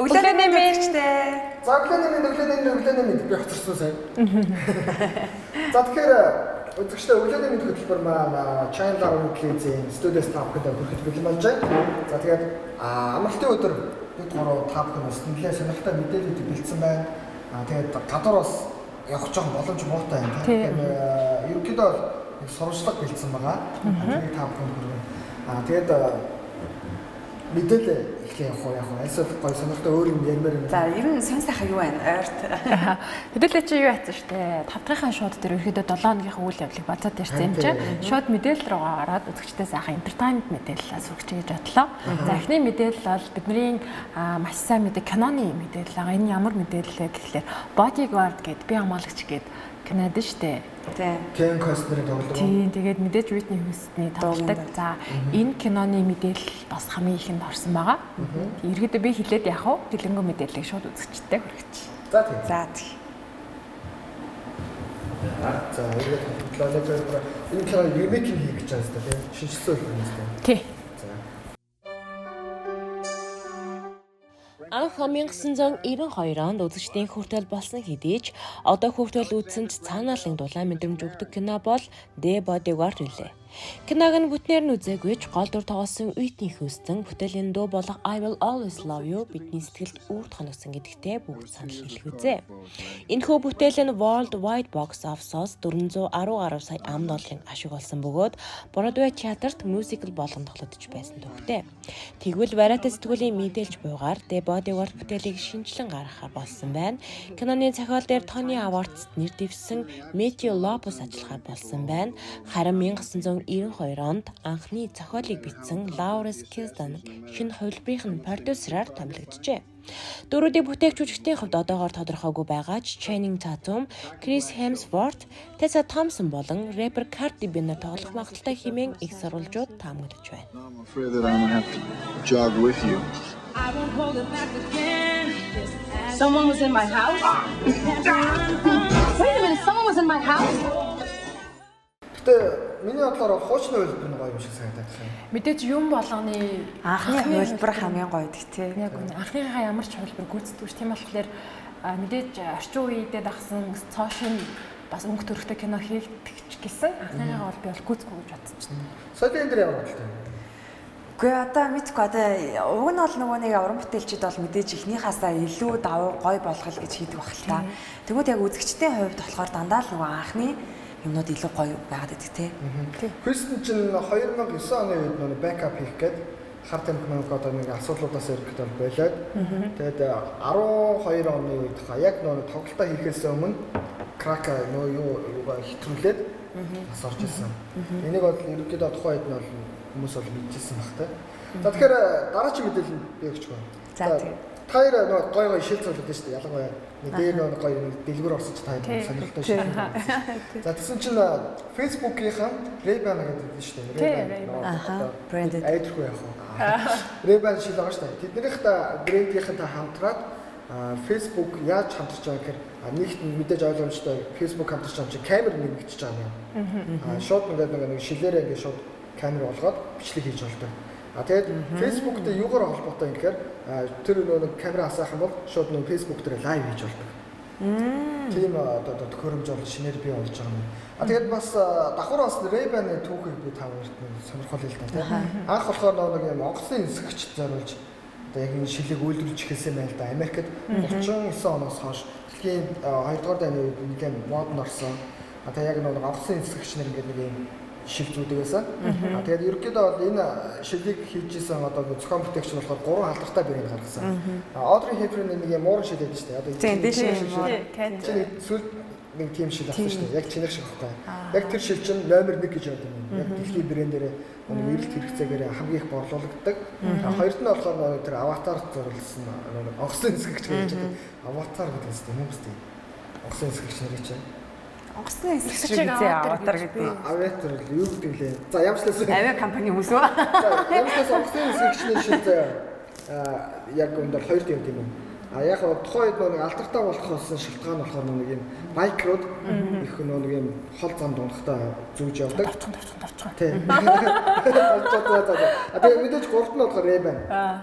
Өглөөний мэнд үзэгчдээ. За, өглөөний мэнд, өглөөний мэнд, өглөөний мэнд, би хоцорсон сайн. За, тэгэхээр үзэгчдээ, өглөөний мэнд хөтөлбөр маань Channel 10 телевизийн студиэс та бүхэнд хүрэхэд бэлэн болж байна. За, тэгээд амралтын өдөр бид гурав та бүхэн бас нэлээд сонирхолтой мэдээллүүд бэлдсэн байна. Тэгээд гадуур бас явах жоохон боломж муутай байна. Тэгэхээр ерөнхийдөө бол нэг сурвалжлага бэлдсэн байгаа. Тэрийг та бүхэнд хүргэнэ. Тэгээд мэдээлэл эхлэе явах уу, яг уу альсвал гоё сонирхолтой өөр юм ярмаар юм. За, ер нь сонь сайхан юу байна? Ойрт. Хэдүүлээ чи юу яатсан штэ. 5 дахьын шууд дээр ерөөдөө 7 хоногийнхаа үйл явдлыг базаад ирсэн юм чинь. Шууд мэдээлэл руугаа ороод үзэгчдээ сайхан entertainment мэдээлэл суугч гэж бодлоо. За, эхний мэдээлэл бол бидний маш сайн мэдээ киноны мэдээлэл байгаа. Энэ ямар мэдээлэл вэ гэхлээр Bodyguard гээд, би хамгаалагч гээд кинод штэ. Тийм. Кевин Костнерийн тоглолт. Тийм, тэгээд мэдээж Whitney Houston-ы тоглодог. За, энэ киноны мэдээлэл бас хамгийн ихэнд орсон байгаа. Ерөөдөө би хэлээд яах вэ? Дэлгэнгүй мэдээллийг шууд үзэгчдэд хүргэж. За, тийм. За, тийм. За, эргээд холбогдлоо. Нэг хоёр энэ кино remake хийх гэж байгаа юм тийм. Шинэчилсэн хувилбар юм тийм. Тий. За. Анх 1992 онд үзэгчдийн хүртэл болсон хэдий ч одоо хүртэл үзсэн ч цаанаалан дулаан мэдрэмж өгдөг кино бол The Bodyguard билээ. Киног нь бүтнээр нь үзээгүй ч гол дүр тоглосон Whitney Houston бүтээлийн дуу болох I Will Always Love You бидний сэтгэлд үүрд хоногсон гэдэгтээ бүгд санал нийлэх үзээ. Энэхүү бүтээл нь World Wide Box Office-оос 410 гаруй сая ам долларын ашиг олсон бөгөөд Broadway театрт мюзикл болгон тоглогдож байсан түүхтэй. Тэгвэл Variety сэтгүүлийн мэдээлж буйгаар The Bodyguard бүтээлийг шинэчлэн гаргахаар болсон байна. Киноны зохиол дээр Tony Awards нэр дэвшсэн Matthew Lopez ажиллахаар болсон байна. Харин 1992 онд анхны зохиолыг бичсэн Lawrence Kasdan шинэ хувилбарын нь продюсераар томилогджээ. Дүрүүдийн бүтээгч жүжигчдийн хувьд одоогоор тодорхойгүй байгаа ч Channing Tatum, Chris Hemsworth, Tessa Thompson болон рэпер Cardi B нар тоглох магадлалтай хэмээн их сурвалжууд таамаглаж байна. I'm afraid that I'm gonna have to jog with you. Someone was in my house? Wait a minute, someone was in my house? Гэтэ миний бодлоор хуучны хувилбар нь гоё юм шиг санагдаад байна. Мэдээж юм болгоны Анхны хувилбар хамгийн гоё гэх тий. Яг үнэ. Анхныхаа ямар ч хувилбар гүйцэтгэв ш. Тийм болохоор мэдээж орчин үедээ дагсан цоо шин бас өнгө төрхтэй кино хийгдэх ч гэсэн анхныхаа бол би бол гүйцэхгүй гэж бодсон чинь. Соёлын энэ дэр ямар бодолтой вэ? Үгүй, одоо мэдгүй, одоо уг нь бол нөгөө нэг уран бүтээлчид бол мэдээж эхнийхаасаа илүү давуу гоё болгол гэж хийдэг баг л та. Тэгмүүд яг үзэгчдийн хувьд болохоор дандаа л нөгөө анхны юмнууд илүү гоё байгаад байдаг тий. Хьюстон чинь 2009 оны үед нөгөө backup хийх гээд хар тамхи одоо нэг асуудлуудаас ерөнхийдөө бол болоод, тэгээд 12 оны үед ха яг нөгөө тоглолтоо хийхээс өмнө crack нөгөө юу юугаа хэтрүүлээд бас орж исэн. Энийг бол ерөнхийдөө тухайн үед нь бол хүмүүс бол мэдчихсэн баг та. За, тэгэхээр дараагийн мэдээлэл би өгч байна. За, тийм. Та хоёр нөгөө гоё гоё шил зуулдаг шүү дээ. Ялангуяа нэг дээр нөгөө гоё нэг дэлгүүр орсон чи та хоёр сонирхолтой шил. За, тэгсэн чинь Facebook-ийнхан Ray-Ban гэдэг шүү дээ. Ray-Ban. Аха, branded. Айдэрхгүй яах вэ? Ray-Ban шил байгаа шүү дээ. Тэднийх та брендийнхэнтэй хамтраад Facebook яаж хамтарч байгаа гэхээр нэгт нь мэдээж ойлгомжтой, Facebook хамтарч байгаа юм чи камер нэмэгдэж байгаа юм. Шууд ингээд нэг шилээрээ ингээд шууд камер болгоод бичлэг хийж болдог. Тэгээд Facebook дээр юугаар холбоотой юм гэхээр тэр нөгөө нэг камера асаах юм бол шууд нөгөө Facebook дээр live хийж болдог. Тийм одоо төхөөрөмж бол шинээр бий болж байгаа юм. Тэгээд бас давхар бас Ray-Ban-ы түүхийг би та хоёрт нэг сонирхол л да, тийм. Анх болохоор нөгөө нэг юм онгоцны нисгэгчд зориулж одоо яг энэ шилийг үйлдвэрлэж эхэлсэн юм байна л да. Америкт 39 оноос хойш дэлхийн 2 дугаар дайны үед нэлээд модод орсон. Тэгээ яг нөгөө онгоцны нисгэгч нар ингээд нэг юм шил зүүдэг байсан. Тэгээд ерөнхийдөө бол энэ шилийг хийж исэн одоо нэг зохион бүтээгч нь болохоор гурван алдартай брэнд гаргасан. Audrey Hepburn нэг юм мууран шил байдаг шүү дээ. Одоо Тийм, дээш шил. Тийм. Чи нэг сүүлд нэг тийм шил авсан шүү дээ. Яг чинийх шиг байхгүй. Яг тэр шил чинь номер 1 гэж байдаг юм. Яг дэлхийн брэндээрээ нэг эрэлт хэрэгцээгээр хамгийн их борлуулагддаг. Хоёрт нь болохоор нэг тэр аватар зориулсан нэг онгоцны нисгэгч гэж байдаг. Аватар гэдэг нь юм уу? Онгоцны нисгэгч нарыг чинь Онгоцны нисгэгч Нисгэгчийг үзээ аватар аватар гэж гэдэг. Аватар л юу гэдэг лээ. За, ямар ч лээс. Авиа компани хүмүүс үү? За, ямар ч лээс онгоцны нисгэгчний шил заяа. Яг үндэ хоёр тийм юм. А яг тухайн үед нэг алдартай болох болсон шалтгаан болохоор нэг юм байкерууд их нэг юм хол замд унахтаа зүүж явдаг. Товчхон. Тийм. А тэгээ мэдээж гуравт нь болохоор Ray-Ban.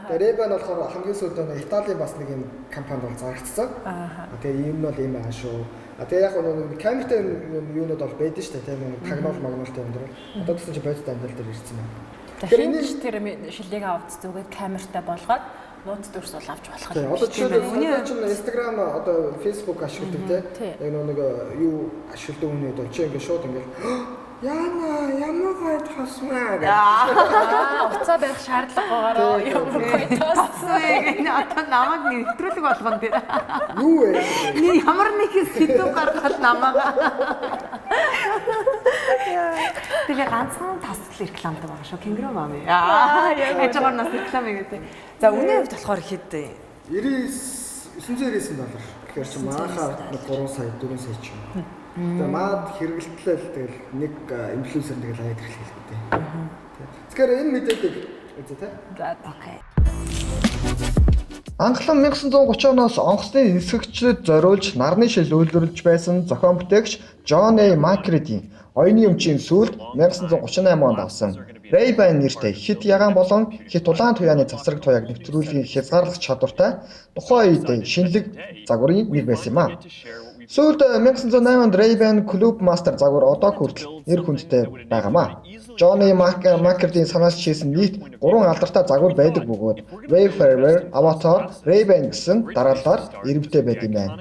Тэгээ Ray-Ban болохоор хамгийн сүүлд нэг Италийн бас нэг юм компанид бол зарагдсан. А тэгээ ийм нь бол ийм байгаа шүү. А тэгээ яг нэг камертай юунууд бол байдаг шүү дээ, тийм нэг тагнуул магнуултай юм дээр. Одоо гэсэн чинь бодит амьдрал дээр ирсэн байна. Тэгэхээр энэ тэр шилийг авч зүгээд камертай болгоод нууц дүрс бол авч болох юм. Одоо жишээлбэл чинь Instagram одоо Facebook ашигладаг тийм. Яг нэг юу ашигладаг хүний хувьд чи ингээд шууд ингээд Яна ямар гоё тосмаа гэж. Уцаа байх шаардлагагүйгээр ямар гоё тоссон вэ гэнэ одоо намайг нэвтрүүлэг болгоно дээр. Юу вэ? Нэг ямар нэг сэдв гаргаад намайг. Тэгээ ганцхан тасдал рекламтай байгаа шүү. Кенгуру мами. Хажуугаар нас реклам хийгээд. За үнийн хувьд болохоор хэд 999 доллар. Тэгэхээр чи манайхаа 3 сая 4 сая ч юм. Тэгээ маад хэрэгэлтлээ л тэгэл нэг инфлюенсер тэгэл аяад хэрэглэх үү. Тэгэхээр энэ мэдээллийг үзье те. За окей. Анхлан 1930 оноос онгоцны нисгэгчдэд зориулж нарны шил үйлдвэрлэж байсан зохион бүтээгч Джон А. Макредийн оюуны өмчийн сүүлд 1938 онд авсан Ray-Ban нэртэй хит ягаан болон хит улаан туяаны завсраг туяаг нэвтрүүлгийн хязгаарлах чадвартай тухайн үед шинэлэг загварын нэг байсан юм а. Сүүлд 1908 онд Ray-Ban Club Master загвар одоо хүртэл нэр хүндтэй байгаамаа. Джонни Маккердийн санаалж хийсэн нийт 3 алдартай загвар байдаг бөгөөд Wayfarer, Avatar, Ray-Ban гэсэн дараалалаар иргэдтэй байд юм байна.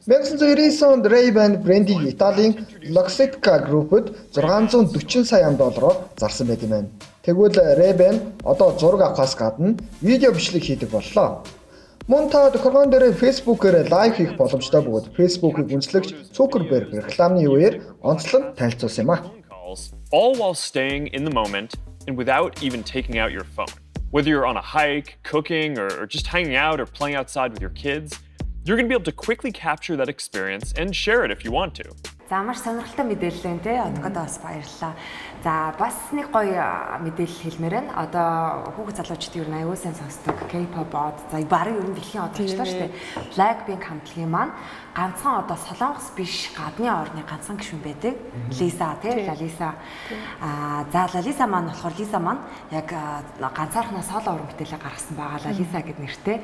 1999 онд Ray-Ban брендийг Италийн Luxottica Group-д 640 сая доллараар зарсан байт юм байна. Тэгвэл Ray-Ban одоо зураг авахаас гадна видео бичлэг хийдэг боллоо. Мөн та тохиргоон дээр Facebook-ээр лайв хийх боломжтой бөгөөд Facebook-ийг үндэслэгч Zuckerberg рекламны үеэр онцлон танилцуулсан юм а. All while staying in the moment and without even taking out your phone. Whether you're on a hike, cooking, or just hanging out or playing outside with your kids, you're going to be able to quickly capture that experience and share it if you want to. За маш сонирхолтой мэдээлэл байна те. Одгодоо бас баярлалаа. За бас нэг гоё мэдээлэл хэлмээр байна. Одоо хүүхэд залуучдын ер нь аюул сайн сонсдог K-pop од, за барын ер нь дэлхийн одчтой шүү дээ. Blackpink хамтлагийн маань ганцхан одоо Солонгос биш гадны орны ганцхан гишүүн байдаг. Лиса те, Лалиса. Аа за Лалиса маань болохоор Лиса маань яг ганцаархнаа соло уран бүтээлээ гаргасан байгаа. Лалиса гэд нэртэй.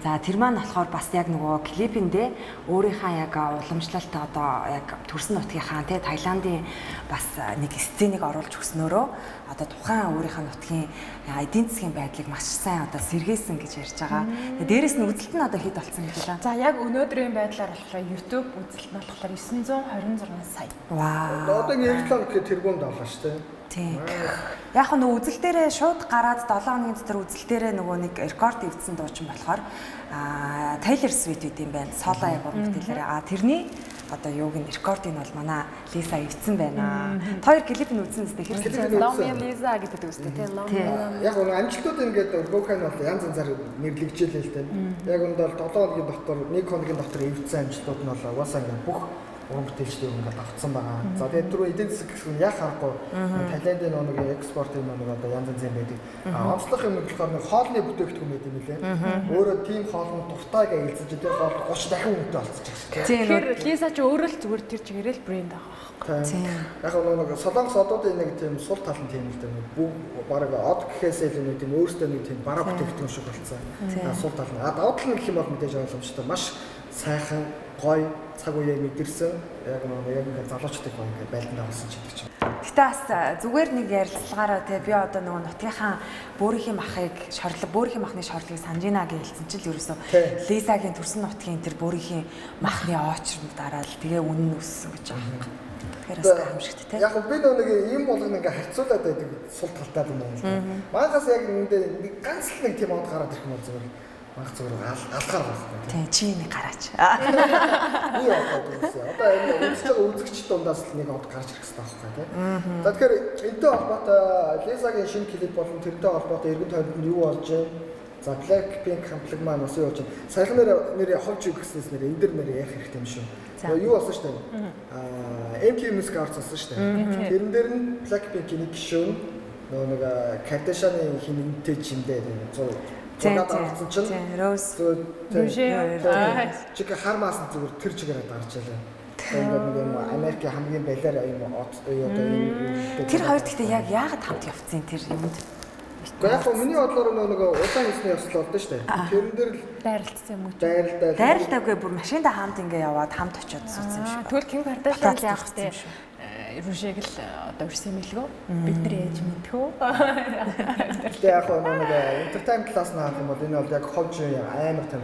За тэр маань болохоор бас яг нөгөө клипэндээ өөрийнхөө яг уламжлалт одоо яг төрсөн нутгийнхаа те Таиландын бас нэг сценийг оруулж өгснөөрөө одоо тухайн өөрийнхөө нутгийн эдийн засгийн байдлыг маш сайн одоо сэргээсэн гэж ярьж байгаа. Дээрээс нь үзэлт нь одоо хэд болсон гэж байна. За яг өнөөдрийн байдлаар болохоор YouTube үзэлт нь болохоор 926 сая. Вау. Одоо ингэ реклам гэхэд тэрбум доллар шүү дээ. Тийм. Яг нь үзэл дээрээ шууд гараад 7 хоногийн дотор үзэл дээрээ нөгөө нэг рекорд эвдсэн дуучин болохоор Taylor Swift үт юм байна. Соло яг уран бүтээлээрээ. А тэрний одоо юуг нь рекордыг нь бол манай Лиса эвдсэн байна. Хоёр клип нь үзсэн зү хэрэг. Love Me Lisa гэдэг үстэй тийм Love Me. Яг нь амжилтууд ингээд өргөөхэй нь бол янз янзаар нэрлэгжээлээ л тийм. Яг үндэ бол 7 хоногийн дотор 1 хоногийн дотор эвдсэн амжилтууд нь бол угаасаа ингээд бүх уран бүтээлчдийг ингээд давтсан байгаа. За тэгээд түрүү эдийн засаг гэсэн нь яах аргагүй Таиландын нэг экспортын нэг одоо янз янзын байдаг. Онцлог юм болохоор нэг хоолны бүтээгдэхүүн байд юм лээ. Өөрөө тийм хоолнд дуртай гэж хэлсэн чинь тэр хоол 30 дахин үнэтэй болчихсон. Тэгэхээр Лиза ч өөрөө л зүгээр тэр чигээрээ л брэнд байгаа байхгүй. Тийм. Яг нэг Солонгос одуудын нэг тийм сул тал нь тийм л дээ. Бүх бараг од гэхээсээ илүү нэг тийм өөртөө нэг тийм бараа бүтээгдэхүүн шиг болсон. Сул тал нь. А давуу тал нь гэх юм бол мэдээж ойлгомжтой. Маш сайхан, гоё, цаг үеэ мэдэрсэн. Яг нэг яг ингээд залуучдыг гоё ингээд байлдан дагуулсан ч гэдэг чинь. Гэтэ бас зүгээр нэг ярилцлагаараа те би одоо нөгөө нутгийнхаа бөөрийн махыг шорлог, бөөрийн махны шорлогийг санаж гинэ гэж хэлсэн чинь л ерөөсөө Лизагийн төрсөн нутгийн тэр бөөрийн махны оочрон дараал тэгээ үнэн нь өссөн гэж байгаа юм. Тэгэхээр бас гайхамшигт те. Яг би нөгөө нэг ийм болгоно ингээд харьцуулаад байдаг сул талтай юм байна. Манхаас яг үүндээ нэг ганц л нэг тийм од гараад ирэх юм бол зүгээр манх зүгээр алгаар байхгүй. Тийм чи нэг гараач. Би одоо үзсэн. Одоо энэ үзэж байгаа үзэгч дундаас л нэг од гарч ирэх хэрэгтэй байхгүй тий. За тэгэхээр энэтэй холбоотой Лизагийн шинэ клип болон тэрнтэй холбоотой эргэн тойронд нь юу болж байна? За Blackpink хамтлаг маань бас юу болж байна? Саяхан нэр ховж өгснээс нэр энэ дэр нэр ярих хэрэгтэй юм шүү. Юу болсон шүү дээ. Аа MTV Music Awards болсон шүү дээ. Тэрэн дээр нь Blackpink-ийн нэг гишүүн нөгөө нэг Kardashian-ы хин нэгнтэй чимдээ 100 Зураг авсан чинь Rose чиг хармаас зүгээр тэр чигээр дарж ялаа. Тэгээд нэг юм Америкийн хамгийн балиар юм одоо юм тэр хоёр гэхдээ яг яагаад хамт явцсан тэр юмд? Гэхдээ яг миний бодлоор нэг удаан хийсний ёслол болдоо шүү дээ. Тэрэн дээр л дайралтсан юм уу? Дайралтаагүй бүр машиндаа хамт ингээ яваад хамт очиод суудсан юм шиг. Тэгвэл Ким Кардашиан яах вэ? Рүшэг л одоо өрсөн юм илгөө. Бид нар яаж мэдхөө? Тэгээ яг нэг entertainment талаас нь харах юм бол энэ бол яг ховж амар том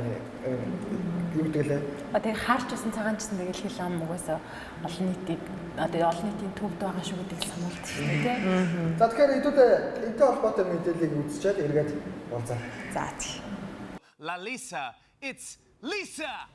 юу гэдэг лээ. Тэгээ хаарч байсан цагаанчсан тэгэл хэл ам угаасаа олон нийтийг одоо олон нийтийн төвд байгаа шүү гэдгийг сануулдаг шүү дээ тий. За тэгэхээр хэдүүлээ энэтэй холбоотой мэдээллийг үзчихэд эргээд уулзаа. За тий. Lalisa, it's Lisa.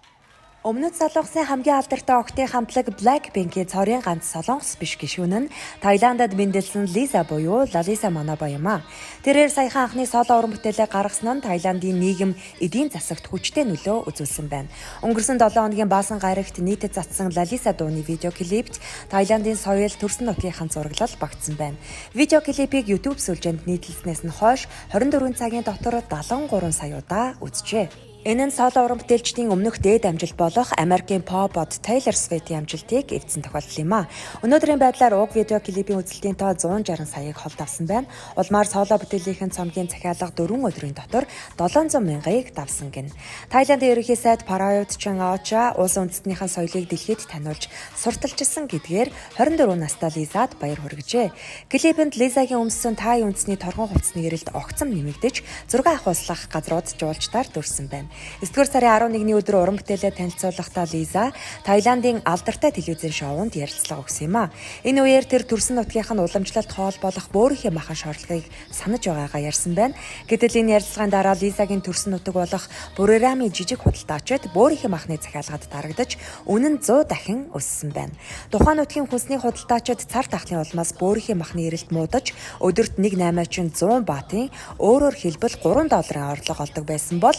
Өмнөд Солонгосын хамгийн алдартай охидын хамтлаг Blackpink-ийн цорын ганц Солонгос биш гишүүн нь Таиландд мэндэлсэн Лиза буюу Лалиса Манаба юм а. Тэрээр саяхан анхны соло уран бүтээлээ гаргасан нь Таиландын нийгэм эдийн засагт хүчтэй нөлөө үзүүлсэн байна. Өнгөрсөн 7 хоногийн баасан гарагт нийтэд затсан Лалиса дууны видео клипт Таиландын соёл төрсөн нутгийнхаа зураглал багтсан байна. Видео клипийг YouTube сүлжээнд нийтлснээс нь хойш 24 цагийн дотор 73 сая удаа үзжээ. Энэ нь соло уран бүтээлчдийн өмнөх дээд амжилт болох Америкийн pop од Taylor Swift-ийн амжилтыг эвдсэн тохиолдол юм а. Өнөөдрийн байдлаар уг видео клипийн үзэлтийн тоо 160 саяыг холд авсан байна. Улмаар соло бүтээлийнхэн цомгийн захиалга 4 өдрийн дотор 700 мянгыг давсан гин. Таиландын ерөнхий сайд Prayut Chan-o-cha улс үндэстнийхэн соёлыг дэлхийд таниулж сурталчилсан гэдгээр 24 настай Лизад баяр хүргэжээ. Клипэнд Лизагийн өмссөн Тай үндэсний торгон хувцсны эрэлт огцом нэмэгдэж зураг авахууслах газрууд жуулчдаар дүрсэн байна. 9-р сарын 11-ний өдөр уран бүтээлээ танилцуулахдаа Лиза Таиландын алдартай телевизийн шоунд ярилцлага өгсөн юм а. Энэ үеэр тэр төрсөн нутгийнх нь уламжлалт хоол болох бөөрийнхээ махан шорлогыг санаж байгаагаа ярьсан байна. Гэтэл энэ ярилцлагын дараа Лизагийн төрсөн нутаг болох Бурирамын жижиг худалдаачид бөөрийнхээ махны захиалгад дарагдаж үнэн нь 100 дахин өссөн байна. Тухайн нутгийн хүнсний худалдаачид цар тахлын улмаас бөөрийнхээ махны эрэлт муудаж өдөрт 1.8 100 баатын өөрөөр хэлбэл 3 долларын орлого олдог байсан бол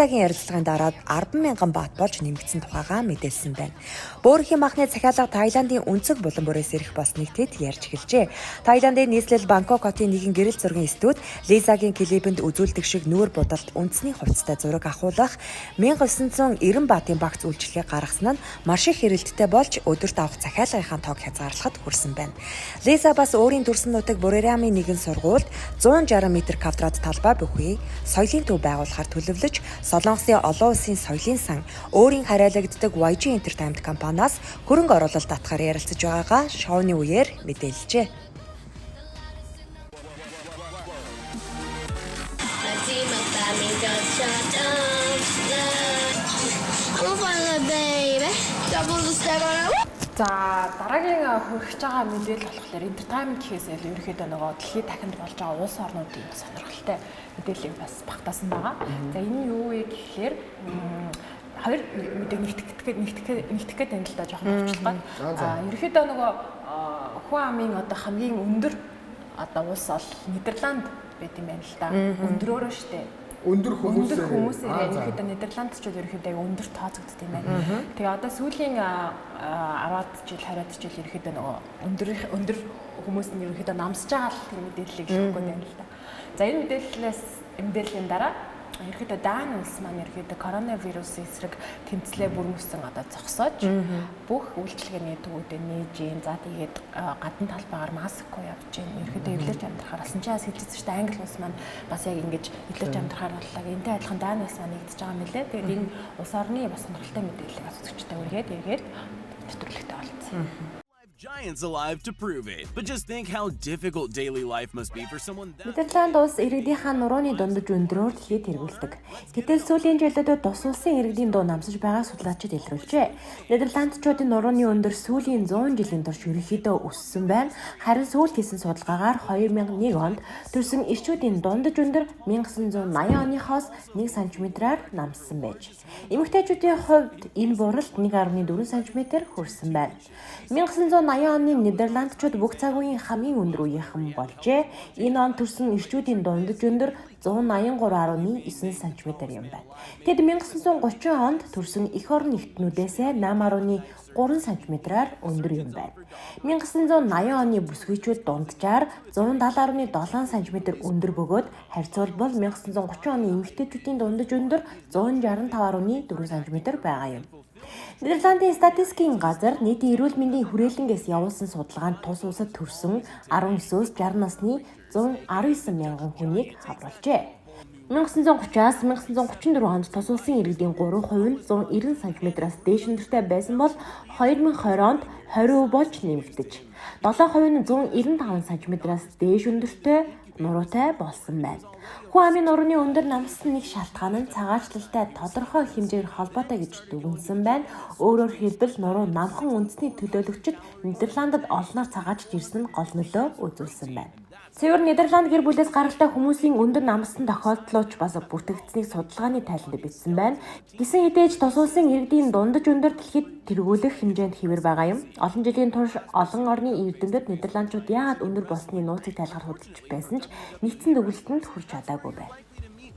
Лизагийн ярилцлагын дараа 10,000 бат болж нэмэгдсэн тухайгаа мэдээлсэн байна. Бөөрхийн махны захиалга Таиландын өнцөг булан бүрээс ирэх болсныг тэд ярьж эхэлжээ. Таиландын нийслэл Бангкок хотын нэгэн гэрэл зургийн студ Лизагийн клипэнд үзүүлдэг шиг нүүр будалд үндэсний хувцастай зураг авахуулах 1990 батын багц үйлчилгээ гаргасан нь маш их хэрэлдтэй болж өдөрт авах захиалгынхаа тоог хязгаарлахад хүрсэн байна. Лиза бас өөрийн төрсөн нутаг Бурирамын нэгэн сургуульд 160 м квадрат талбай бүхий соёлын төв байгуулахаар төлөвлөж Солонгосын олон улсын соёлын сан өөрийн хариалагддаг YG Entertainment компаниас хөрөнгө оруулалт татахаар ярилцаж байгаагаа шоуны үеэр мэдээлжээ. За дараагийн хөргөж байгаа мэдээлэл болохоор entertainment гэхээс илүү ерөнхийдөө нөгөө дэлхийд дахинд болж байгаа улс орнуудын сонирхолтой мэдээллийг бас багтаасан байгаа. За энэ нь юу вэ гэхлээр хоёр мэдээг нэгтгэх гээд байна л да жоохон товчлох гад. Ерөнхийдөө нөгөө хүн амын одоо хамгийн өндөр одоо улс бол Нидерланд байт юм байна л да. Өндрөөрөө штэ. Өндөр хүмүүсээр ерөнхийдөө Нидерландчууд ерөнхийдөө өндөр тооцогддог юм байна. Тэгээ одоо сүүлийн 10-аад жил 20-аад жил ерөнхийдөө нөгөө өндөр хүмүүс нь ерөнхийдөө намсж байгаа л тэр мэдээллийг өгөх гээд байна л да. За энэ мэдээллийн дараа ерөнхийдөө Дан улс маань ерөнхийдөө коронавирусын эсрэг тэмцлээ бүрмөсөн одоо зогсоож бүх үйлчилгээний төвүүдээ нээж гин. За тэгээд гадна талбайгаар маскгүй явж гин. Ерөнхийдөө эвлэрч амьдрахаар болсон. Чи бас хэлчихсэн шүү дээ. Англи улс маань бас яг ингэж эвлэрч амьдрахаар боллоо. Энтэй адилхан Дан улс маань нэгдэж байгаа юм лээ. Тэгээд энэ улс орны бас сонирхолтой мэдээллийг бас үзэгчтэй үргээд эргээд нэвтрүүлэгтэй болцсон. Giants alive to prove it. But just think how difficult daily life must be for someone that Нидерланд улс иргэдийнхаа нурууны дундаж өндрөөр дэлхийд тэргүүлдэг. Гэтэл сүүлийн жилүүдэд тус улсын иргэдийн дуу намсаж байгааг судлаачид илрүүлжээ. Нидерландчуудын нурууны өндөр сүүлийн 100 жилийн турш ерөнхийдөө өссөн байна. Харин сүүлд хийсэн судалгаагаар 2001 онд төрсэн эрчүүдийн дундаж өндөр 1980 оныхоос 1 см-аар намссан байж. Эмэгтэйчүүдийн хувьд энэ буралт 1.4 см хүрсэн байна. 1980 1980 оны Нидерландчууд бүх цаг үеийн хамгийн өндөр үеийнхэн болжээ. Энэ он төрсэн эрчүүдийн дундаж өндөр 183.9 см юм байна. Тэд 1930 онд төрсэн эх орон эртнүүдээс 8.3 см-аар өндөр юм байна. 1980 оны бүсгүйчүүд дунджаар 170.7 см өндөр бөгөөд харьцуулбал 1930 оны эмэгтэйчүүдийн дундаж өндөр 165.4 см байгаа юм. Нидерландын статистикийн газар нийтийн эрүүл мэндийн хүрээлэнгээс явуулсан судалгаанд тус улсад төрсэн 19-өөс 60 насны 119 мянган хүнийг хамруулжээ. 1930-аас 1934 онд тус улсын иргэдийн 3% нь 190 см-аас дээш өндөртэй байсан бол 2020 онд 20% болж нэмэгдэж 7% нь 195 см-аас дээш өндөртэй нуруутай болсон байна. Хүн амын нурууны өндөр намсан нэг шалтгаан нь цагаачлалтай тодорхой хэмжээгээр холбоотой гэж дүгнэсэн байна. Өөрөөр хэлбэл нуруу намхан үндэсний төлөөлөгчид Нидерландд олноор цагаачж ирсэн нь гол нөлөө үзүүлсэн байна. Цэвэр Нидерланд гэр бүлээс гаралтай хүмүүсийн өндөр намсан тохиолдлууч бас бүртгэгдсэнийг судалгааны тайланд бичсэн байна. Гисэн хэдий ч тус улсын иргэдийн дундаж өндөр дэлхийд тэргүүлэх хэмжээнд хэвэр байгаа юм. Олон жилийн турш олон орны эрдэмтэд Нидерландчууд яагаад өндөр болсны нууцыг тайлахар судалж байсан ч нэгдсэн дүгнэлтэнд хүрч чадаагүй байна.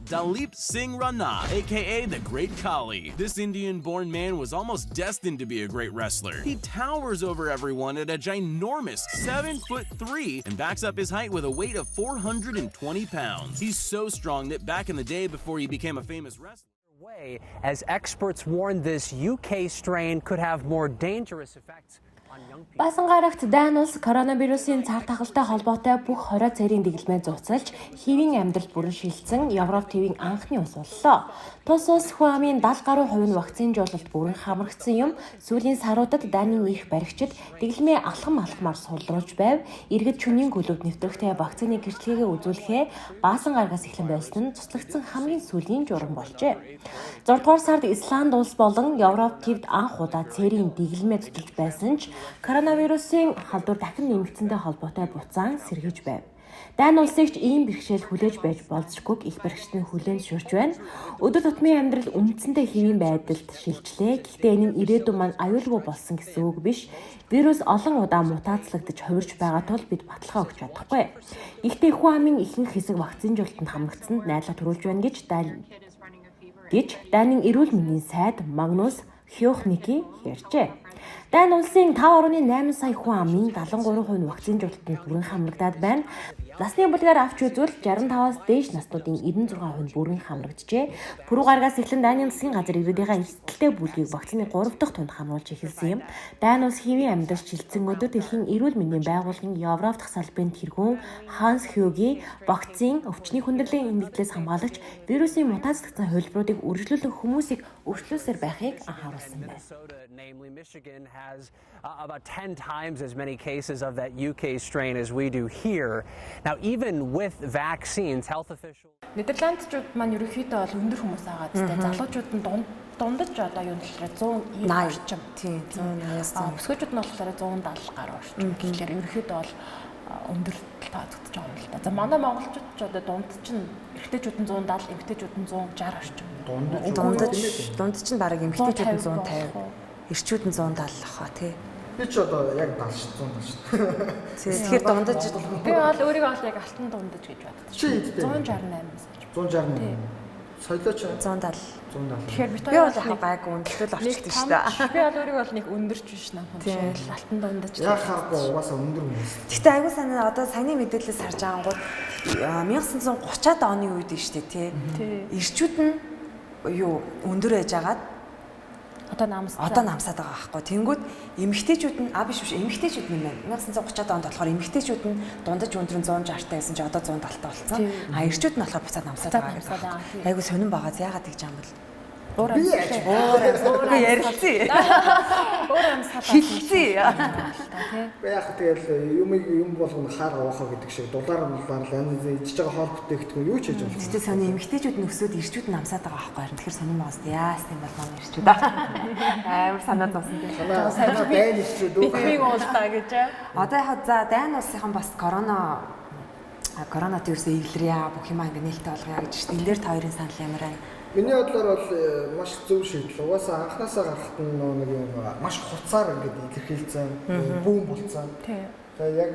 Dalip Singh Rana, aka the Great Khali. This Indian born man was almost destined to be a great wrestler. He towers over everyone at a ginormous 7'3" and backs up his height with a weight of 420 pounds. He's so strong that back in the day before he became a famous wrestler, way as experts warn this UK strain could have more dangerous effects on young people. Баасан гарагт Дани улс коронавирусын цар тахалтай холбоотой бүх хорио цэрийн дэглэмээ зугацалж хэвийн амьдрал бүрэн шилжсэн Европ тивийн анхны улс боллоо. Тус улс хүн амын 70 гаруй хувь нь вакцинжуулалт бүрэн хамрагдсан юм. Сүүлийн саруудад Данийн эрх баригчид дэглэмээ алхам алхмаар сулруулж байв. Иргэд шөнийн клуб нэвтрэхтэй вакцины гэрчлэгээ үзүүлэхээ баасан гарагаас эхлэн байсан нь цуцлагдсан хамгийн сүүлийн журам болжээ. 6 дугаар сард Исланд улс болон Европ тивд анх удаа цэрийн дэглэмээ цуцалж байсан ч коронавирусын халдвар дахин нэмэгдсэнтэй холбоотой буцаан сэргийж байв. Дани улсыг ч ийм бэрхшээл хүлээж байж болзошгүйг их баригчид нь хүлээн зөвшөөрч байна. Өдөр тутмын амьдрал үндсэндээ хэвийн байдалд шилжлээ. Гэхдээ энэ нь ирээдүйн маань аюулгүй болсон гэсэн үг биш. Вирус олон удаа мутацлагдаж хувирч байгаа тул бид баталгаа өгч чадахгүй. Гэхдээ хүн амын ихэнх хэсэг вакцинжуулалтанд хамрагдсанд найдлага төрүүлж байна гэж Данийн эрүүл мэндийн сайд Магнус Хёхники ярьжээ. Дани улсын 5.8 сая хүн амын 73% нь вакцинжуулалтанд бүрэн хамрагдаад байна. Насны бүлгээр авч үзвэл 65-аас дээш наснуудын 96% нь бүрэн хамрагджээ. Пүрэв гарагаас эхлэн Данийн засгийн газар иргэдийнхээ эрсдэлтэй бүлгийг вакцины 3 дахь тунд хамруулж эхэлсэн юм. Дани улс хэвийн амьдрал шилжсэн өдөр дэлхийн эрүүл мэндийн байгууллагын Европ дахь салбарын тэргүүн Ханс Хьюги вакцин өвчний хүндрэлийн эмгэглээс хамгаалагч вирусын мутацлагдсан хувилбаруудыг үргэлжлүүлэн хүмүүсийг өршлөөсөр байхыг анхааруулсан байна. Namely, Michigan has about 10 times as many cases of that UK strain as we do here. Now, even with vaccines, health officials Нидерландчууд маань ерөнхийдөө бол өндөр хүмүүс агаад тэ залуучууд нь дундаж одоо юу болохоор 190 орчим. Тийм 180-аас 100. Бүсгүйчүүд нь болохоор 170 гаруй орчим. Тэгэхээр ерөнхийдөө бол өндөр тооцогдож байгаа юм л да. За манай монголчууд ч одоо дунд чинь эрэгтэйчүүд нь 170, эмэгтэйчүүд нь 160 орчим. Дундаж нь бараг эмэгтэйчүүд нь 150, эрчүүд нь 170 ах тий. Би ч одоо яг 70 ш 170 ш. Тэгэхээр дундаж би бол өөрийгөө бол яг алтан дундаж гэж боддог. Чи хэдтэй? 168 сая. 168. Соёлооч 170. 170. Тэгэхээр би бол яг гайгүй өндөрлөл орчдөг шүү дээ. Би бол өөрийгөө бол нэг өндөрч биш нам хүн шиг алтан дундаж. Яг харахгүй угаасаа өндөр хүмүүс. Гэхдээ айгүй санаа одоо саяны мэдээлэлээс харж байгаа гол 1930-аад оны үед нь шүү дээ тий. Ирчүүд нь юу өндөр байж агаад одоо намсаад одоо намсаад байгаа байхгүй. Тэнгүүд эмэгтэйчүүд нь биш эмэгтэйчүүд нь юм байна. 1930-аад онд болохоор эмэгтэйчүүд нь дундаж өндөр нь 160 таа байсан чи одоо 170 таа болсон. А эрчүүд нь болохоор буцаад намсаад байгаа гэдэг. Айгу сонирн байгаа. Яагаад тэгж юм бол? Уур амьсгал. Ярилцъя. Уур амьсгал хэлцээ. Яг тэгэл юм юм болгоно хаар авахаа гэдэг шиг дулаар мулаар л янз янз ичж байгаа хоол бүтээгдэхүүн юу ч хийж болох. Гэтэ сони эмэгтэйчүүд нь өсөөд ирчүүд нь намсаад байгаа байхгүй харин тэгэхээр сонирн байгаас яасан юм бол манай ирчүүд амар санаа зовсон тийм. Санаа дайн ирчүүд үү? Бидний уултаа гэж. Одоо яг за дайн улсынхан бас корона вирусээ эвлэрье бүх юмаа ингэ нээлттэй болгоё гэж шүү дээ. Энэ дээр та хоёрын санал ямар байна? Миний бодлоор бол маш зөв шийдэл. Угаасаа анханасаа гарахад нь нэг юм маш хуцаар ингээд илэрхийлсэн, бүүн болцсон. Тэгээ яг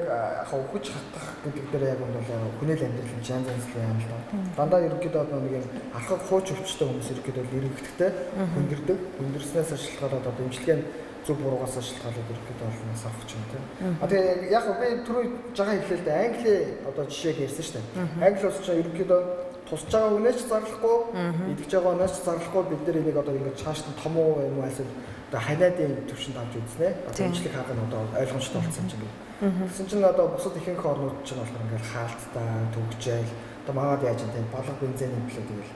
хөгж хатах гэдэг дээр яг нь бол хүний л амьдрал нь янз янзлын юм л да. Дандаа ерөнхийдөө нэг юм алхах хууч өвчтэй хүмүүс ерөнхийдөө эргэжтэй хүндэрдэг. Хүндэрснээс шалтгаалаад одоо эмчилгээ нь зөв буруугаас шалтгаалаад ерөнхийдөө бол нас авах юм тийм. А тэгээ яг би түрүү жагаа хэллээ л дээ. Англи одоо жишээг ярьсан шүү дээ. Англи улс чинь ерөнхийдөө тусч байгаа хүнээс ч зарлахгүй, идэж байгаа хүнээс ч зарлахгүй бид нар энийг одоо ингэж цааш нь том уу юм уу эсвэл одоо ханиадын төвшөнд авч үзнэ. Одоо эмчлэх арга нь одоо ойлгомжтой болсон чинь ингээд. Тэгсэн чинь одоо бусад ихэнх орнууд чинь болохоор ингээд хаалттай, төгжээл одоо манад яаж юм те балга бензин имплээ тэгэл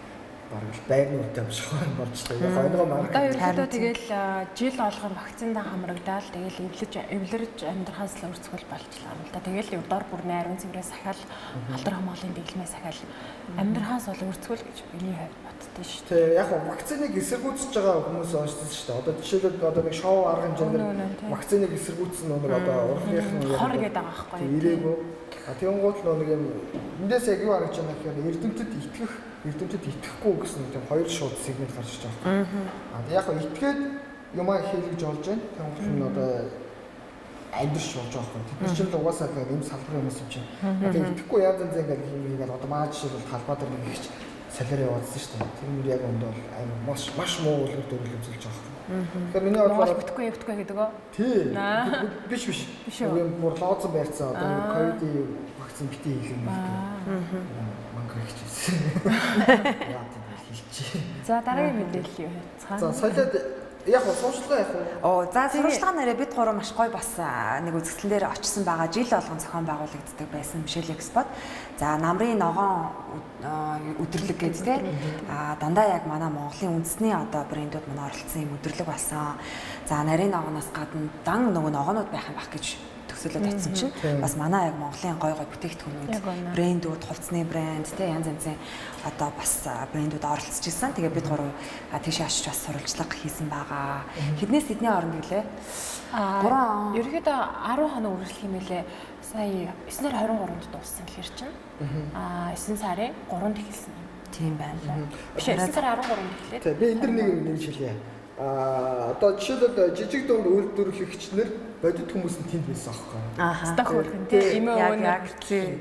бараг л байрны үнэтэй юм шиг болж таа. Яг ойлгоо маа. Одоо ерөнхийдөө тэгэл жил болгон вакциндаа хамрагдаал тэгэл эвлэрж амьдрахаас л өөрсгөл болчлаа юм л да. Тэгэл дор бүр ариун цэврээ сахиал алдар хамгааллын дэглэмээ сахиал амьдрахаас бол өөрсгөл гэж миний хувьд боддоо шүү дээ. Тэг яг вакциныг эсэргүүцэж байгаа хүмүүс уншсан шүү дээ. Одоо жишээлбэл одоо нэг шоу арга хэмжээнд вакциныг эсэргүүцсэн нэг одоо урлагийнх нь хор гэдэг байгаа байхгүй. Ирээгүй. А тэгэнгუут нэг юм эндээс яг юу харагдаж байна гэхээр эрдэмтэд итгэх эрдэмтэд итгэхгүй гэсэн тийм хоёр шууд сегмент гарч иж байгаа байхгүй. А яг нь итгээд юмаа хийлгэж болж байна. Тэгэнгუут нь одоо амьдрч болж байгаа байхгүй. Тэд нар чинь л угаасаа л ийм салбарын хүмүүс юм чинь. Тэгээ итгэхгүй янз янз ингээд юм хийгээд одоо маа жишээлбэл талбай дээр нэг ихч солиор яваадсан шүү дээ. Тэр мөр яг өндөө бол амар маш маш муу үлгэр дөрвөл үзүүлж байгаа байхгүй. Тэгэхээр миний бодлоор бүтэхгүй гэдэг үү? Тий. Биш. Нэг юм бүр лооцсон байрцсан одоо нэг ковидын вакцин бити хийх юм байна. Мангар хийчихсэн. Яа тийм хэлчихье. За дараагийн мэдээлэл юу хайцгаа. За солиод яг сурчлага яг уу. За сурчлага нэрээ бид гурав маш гоё бас нэг үзэсгэлэн дээр очсон байгаа. Жил болгон зохион байгуулагддаг байсан Мишель Экспод. За намрын ногоон өдөрлөг гэдэг те. А дандаа яг манай Монголын үндэсний одоо брэндүүд манай оролцсон юм өдөрлөг болсон. За нарийн ногооноос гадна дан нөгөө ногоонууд байх юм бах гэж төсөөлөд очсон чинь бас манай яг Монголын гой гой бүтээгдэхүүнүүд, брэндүүд, хувцсны брэнд те янз янзын одоо бас брэндүүд оролцож исэн. Тэгээ бид гурав тийшээ очиж бас сурвалжлага хийсэн байгаа. Хэднээс хэдний хооронд гэлээ? 3 ерөнхийдөө 10 хоног үргэлжлэх юм билээ. Сая 9-23-нд дууссан гэхэр чинь. 9 сарын 3-нд эхэлсэн. Тийм байна. Биш 9 сарын 13-нд эхлээд. Тийм би энэ дэр нэг юм нэмж хэлье. Одоо жишээлбэл жижиг дунд үйлдвэрлэгч нар бодит хүмүүс нь тэнд байсан аахгүй. Стах хөрхөн тий. Эмээ өвнөр.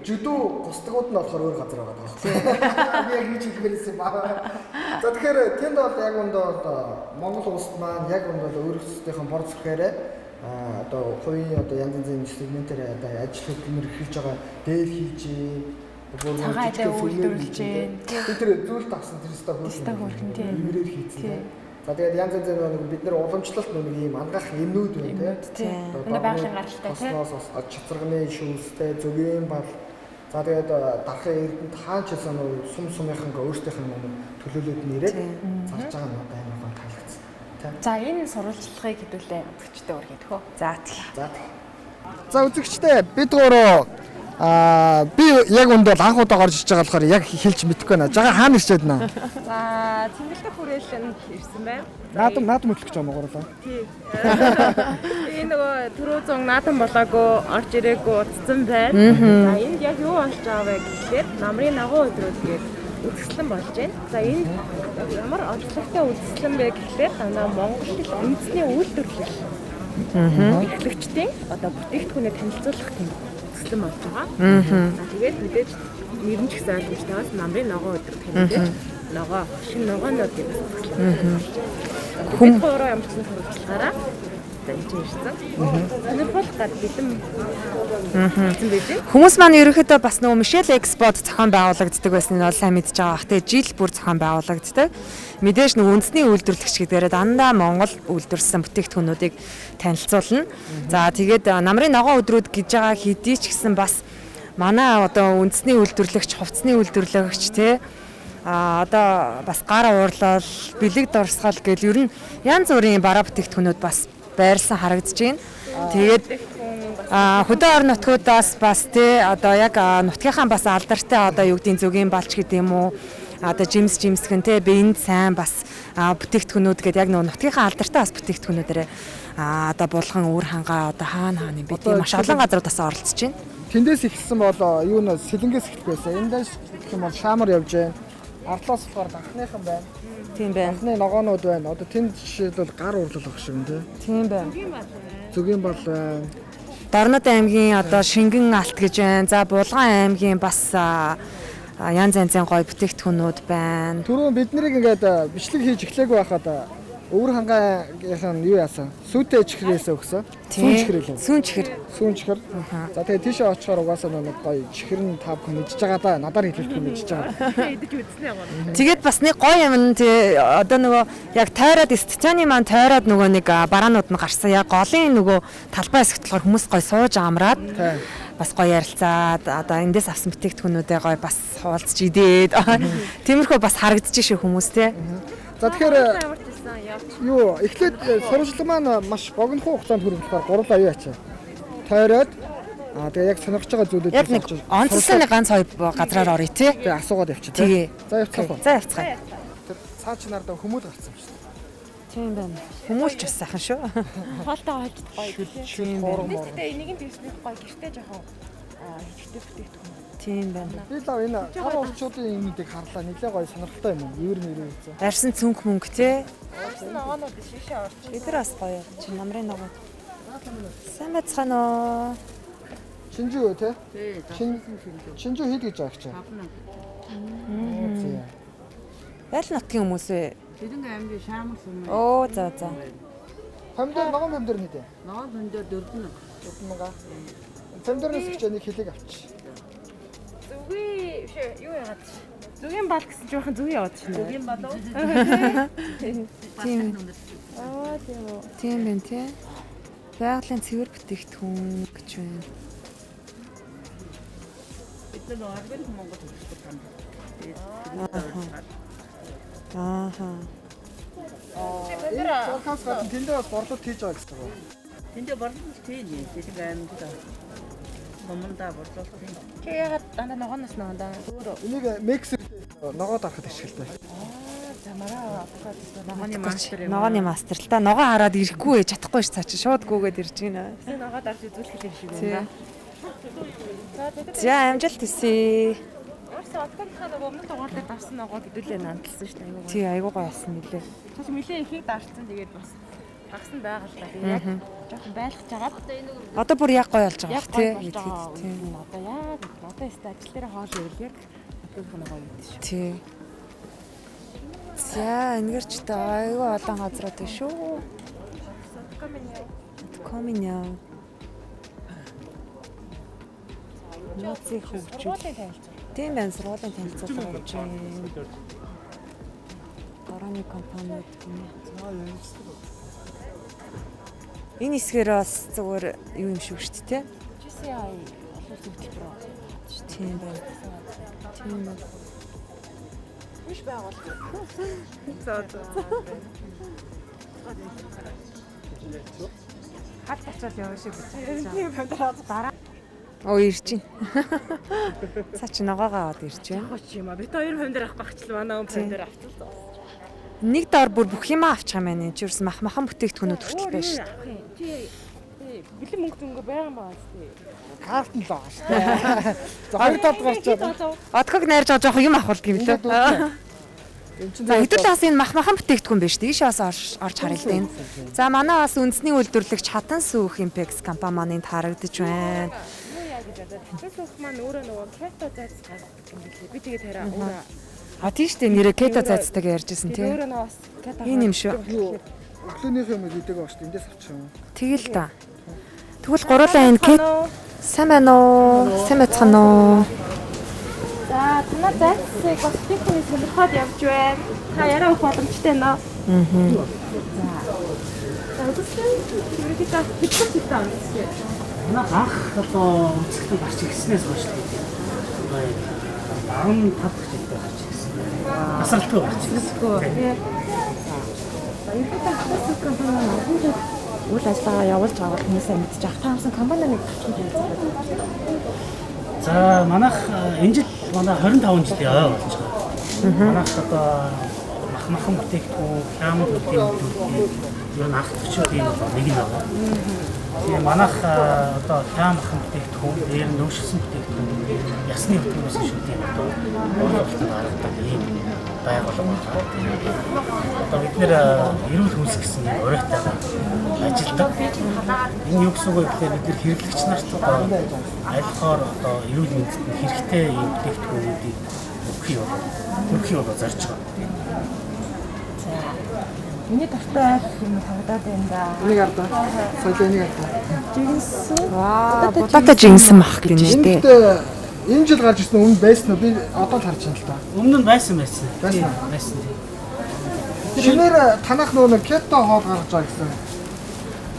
Жүдүү густгууд нь болохоор өөр газар байгаа байхгүй. Би яг хийж хэлмээрсэн юм аа. За тэгэхээр тэнд бол яг үндэ одоо Монгол улсад маань яг үндэ бол өөрсдийнхөө бор зүрхээрээ одоо хувийн одоо янз янзын сегментээр одоо ажил хөдөлмөр эрхэлж байгаа дээл хийж цагаан үйлдвэрлэж байна. Би тэр зүйл давсан тэр өстө хөрхөн тий. Имрээр хийцэн. За тэгээд янз янзын нэг бид нэр уламжлалт нэг ийм ангаах эмнүүд байна тий. Өнөө байгалийн гаралтай тий. Тоснос чацрагны шүүстэй зөгийн бал. За тэгээд дарахын эрдэнэт хаан ч гэсэн нэг сум сумынхан өөрсдийнх нь нэг төлөөлөд нэрээд зарж байгаа нь одоо амар гоо таалагдсан. За энэ сурвалжлагыг хэдүүлээ үзэгчтэй өргөдөх үү? За тий. За тий. За үзэгчтэй бид гурав би яг үндэ бол анх удаа гарч иж байгаа болохоор яг хэлж мэдэхгүй байна. Жага хаана ирчээд байна? За цэнгэлдэх хүрээлэн ирсэн байна. Наадам хөтлөх гэж байгаа гурлаа. Тий. Би нөгөө түрүү зун наадам болоогүй орж ирээгүй утсан байна. За энд яг юу болж байгаа вэ гэхлээр намрын ногоон өдрүүд гээд үзэсгэлэн болж байна. За энэ ямар онцлогтой үзэсгэлэн бэ гэхлээр дандаа Монгол үндэсний үйлдвэрлэл эрхлэгчдийн одоо бүтээгдэхүүнээ танилцуулах тийм үзэсгэлэн болж байгаа. За тэгээд мэдээж нэр нь ч гэсэн ойлгомжтойгоос намрын ногоон өдөр тэмдэглэж ногоо шинэ ногоонуудыг бас үзэсгэлэн болж байна. Хүн гурав ямар ч нэг сурвалжлагаараа за энэ чинь ирсэн. Сонирхол гад бэлэн болсон байж байна. Хүмүүс маань ерөнхийдөө бас нөгөө Мишель Экспод зохион байгуулагддаг байсан нь бол сайн мэдж байгаа бах. Тэгээ жил бүр зохион байгуулагддаг. Мэдээж нөгөө үндэсний үйлдвэрлэгч гэдгээрээ дандаа Монгол үйлдвэрлэсэн бүтээгдэхүүнүүдийг танилцуулна. За тэгээд намрын ногоон өдрүүд гэж байгаа хэдий ч гэсэн бас манай одоо үндэсний үйлдвэрлэгч, хувцсны үйлдвэрлэгч тий одоо бас гар уурлал, бэлэг дурсгал гэл ер нь янз бүрийн бараа бүтээгдэхүүнүүд бас байрлсан харагдаж байна. Тэгээд хөдөө орон нутгуудаас бас тий одоо яг нутгийнхаа бас алдартай одоо юу гэдгийг зөгийн балч гэдэг юм уу одоо жимс жимсгэн тий биенд сайн бас бүтээгдэхүүнүүд гэдэг яг нөгөө нутгийнхаа алдартай бас бүтээгдэхүүнүүдээр одоо булган үр хангаа одоо хаана хаана юм бэ тийм маш олон газруудаас оролцож байна. Тэндээс эхэлсэн бол юу нэ сэлэнгээс эхлэх байсан. Эндээс гэх юм бол шаамар явж байна. Артлаас болохоор дахныхан байна. Тийм байна. Дахны ногоонууд байна. Одоо тэнд жишээлбэл гар урлал ах шиг юм тий. Тийм байна. Зүгийн бал байна. Дорнод аймгийн одоо Шингэн алт гэж байна. За Булган аймгийн бас янз янзын гоё бүтээгдэхүүнүүд байна. Түрүүн бид нарыг ингээд бичлэг хийж эхлээгүй байхад өвөр хангаагийнхан юу яасан? Сүйтэй чихрээсээ өгсөн. Сүүн чихэр илүү. Сүүн чихэр. Сүүн чихэр. За тэгээ тийшээ очихоор угаасаа нэг гоё чихэр нь та бүхэн мэдчихэж байгаа да. Надаар хэлэлтгүй мэдчихэж байгаа. Идэж үзсэн юм байна. Тэгээд бас нэг гоё юм нь тий одоо нөгөө яг тойроод стадионы маань тойроод нөгөө нэг бараанууд нь гарсан. Яг голын нөгөө талбай хэсэгт болохоор хүмүүс гоё сууж амраад бас гоё ярилцаад одоо эндээс авсан бүтээгдэхүүнүүдээ гоё бас хуваалцж идээд тиймэрхүү бас харагдчих шүү хүмүүс тий. За тэгэхээр юу эхлээд сурвалжлага маань маш богино хугацаанд хүрэх болохоор гурлаа юу ячаа. Тойроод тэгээ яг сонирхож байгаа зүйлүүд яг нэг онцлсан нэг ганц хоёр газраар оръё тий. Тэгээ асуугаад явчих тий. За явцгаах уу? За явцгаая. Тэр цаа чи нарда хүмүүл гарсан юм шүү дээ. Тийм байна. Хүмүүлч бас сайхан шүү. Хоолтойгоо хольж гоё. Шүл хоорон моор. Гэтэ энийг нь тэгснэх гоё гэртээ жоохон хэрэгтэй бүтээгдэхүүн. Тийм байна. Би л энэ гар урчуудын юмнуудыг харлаа. Нилээ гоё сонирхолтой юм. Ивэр мэрээ үзээ. Арьсан цүнх мөнгө тий. Арьсан ногоонууд шишээ орч. Бид нар бас гоё. Чи намрын ногоо. Сайн байцгаана уу? Чинжүү тий? Тий. Чинжүү хэд гэж байгаа ч. 5000. Айл нутгийн хүмүүс вэ? Тэдэн аймгийн Шаамар сум. Оо за за. Помидор ногоон помидор нийт. Ногоон помидор 4000. 4000. Помидорноос их ч нэг хилэг авчих. Зүгийн биш юу яагаад чи? Зүгийн бал гэсэн чи бахан зүгийн яваад шнэ. Зүгийн бал уу? Тийм. Аа тийм үү. Тийм байна тий. Байгалийн цэвэр бүтээгдэхүүн гэж байна. Бид нар органик Монгол хөтөлбөр танд. Ааха. Энэ цолхоос гадна тэндээ бас борлуулалт хийж байгаа гэсэн үг. Тэндээ борлуулалт хийнэ. Тэдэг аймагт сумандаа борлуулалт хийнэ. Чи яагаад дандаа ногооноос ногондоо өөрөө. Энийг миксер ногоо дарахад ашигладаг. За мараа авокадо ногооны мастер юм. Ногооны мастер л та ногоо хараад ирэхгүй ээ чадахгүй ш цаа чи шууд гүгээд ирж гинэ. Тэсээ ногоо дарж үзүүлэх юм шиг байна. За амжилт хүсье. Өөрсөө авокадынхаа нөгөө өмнө дугаар дээр дарсан ногоо хэдүүлээ нандалсан шүү дээ айгуу. Тий айгуу гоё болсон нилээ. Чи нилээ ихийг дарцсан тэгээд бас хагас нь байгаа л да. Тэгээд яг жоохон байлгаж агаад одоо бүр яг гоё болж байгаа бах тий. Тийм одоо яг одоо өстө ажил дээр хоол ивэл яг авокадынхаа ногоо идэх шүү. Тий. За энэгэрч та айгүй олон газрууд байна шүү. Коминя. Нууцын хөгжил. Тийм байна, сургуулийн танилцуулга болж байна. Борооны компаниуд гинэ. Энэ хэсгээр бас зүгээр юу юм шиг шүү дээ, тэ? GCI олон улсын хөтөлбөр байна. Тийм байна. Тийм байна. Биш байгууллага. За за. Халт ачаал яваа шиг бичиж байгаа. Дараа Оо ирж байна. Цаа чи ногоогоо аваад ирж байна. Яг ч юм аа. Бид хоёр помидор авах багчлаа. Манай хүн помидор авчихсан. Нэг доор бүр бүх юмаа авчих юм байна. Чи юусэн мах махан бүтээгдэхүүнүүд хүртэл байна шүү дээ. Чи бэлэн мөнгө зөнгө байгаа юм аа тий. Карт нь л байгаа шүү дээ. За хоёр талд гарчаад. Одког найрж байгаа жоох юм авах юм лээ. За хэдүүлээ бас энэ мах махан бүтээгдэхүүн биш үү? Ийшээ бас орж харъя л дээ. За манай бас үндэсний үйлдвэрлэгч Хатан сүүх Impex компани маань энд харагдаж байна. Гэж бодоод хатан сүүх маань өөрөө нөгөө кето зайц гаргадаг юм билээ. Би тэгээд хараа өөрөө А тийм шүү дээ нэрээ кето зайцтайгаа ярьжсэн тий. Өөрөө нөгөө бас кето Энэ юм шүү. Өглөөнийх юм идэг байгаа шүү дээ. Эндээс авчих юм. Тэгэл та. Тэгвэл гуруулаа энэ кет сайн байна уу? Сайн байцгаана уу? За танаа зайцыг бас би хүний сонирхоод явж байна. Та яриа өгөх боломжтой нөө. Аа. За үзсэн. Ерөнхийдөө хэдэн хэдэн онцлог. Манай анх одоо үзэсгэлэн гарч ирснээс хойш л одоо 15 дахь жилдээ гарч ирсэн. Тасралтгүй гарч ирсэн. За ерөнхийдөө хатан компани маань олон жил үйл ажиллагаа явуулж байгаа бол хүмүүсээ мэдчих. Та хамсан компани нэг товчхон танилцуулаад. За манайх энэ жил манай 25 жилийн ой болж байгаа. Манайх одоо мах махан бүтээгдэхүүн, хямд бүтээгдэхүүн юу анх төчүүдийн нэг нь байгаа. Тийм манайх одоо хям махан бүтээгдэхүүн, дээр нь нөөшсөн бүтээгдэхүүн, ясны хөтөлбөрөөс шүлтэй одоо ойлголтод гаргадаг ийм байгууллага байна. Одоо бид нэр эрүүл хүнс гэсэн юм уриатайгаар ажилладаг. Энэ юу гэсэн үг вэ гэхээр бид нэр хэрэглэгч нарт одоо айлхоор одоо эрүүл мэндэд нь хэрэгтэй ийм бүтээгдэхүүнүүдийг өгөх юм бол зорж байгаа. За. Миний дуртай айл юм харагдаад байна да. Энийг ардаа. Соёл энийг ардаа. Жигэнсэн. Ваа, будаатай жигэнсэн мах гэнэ шүү дээ. Энэ жил гарч ирсэн өмнө байсан уу? Би одоо л харж байна л да. Өмнө нь байсан. Байсан. Шинээр танах нөгөө нэг кето хоол гаргаж байгаа гэсэн.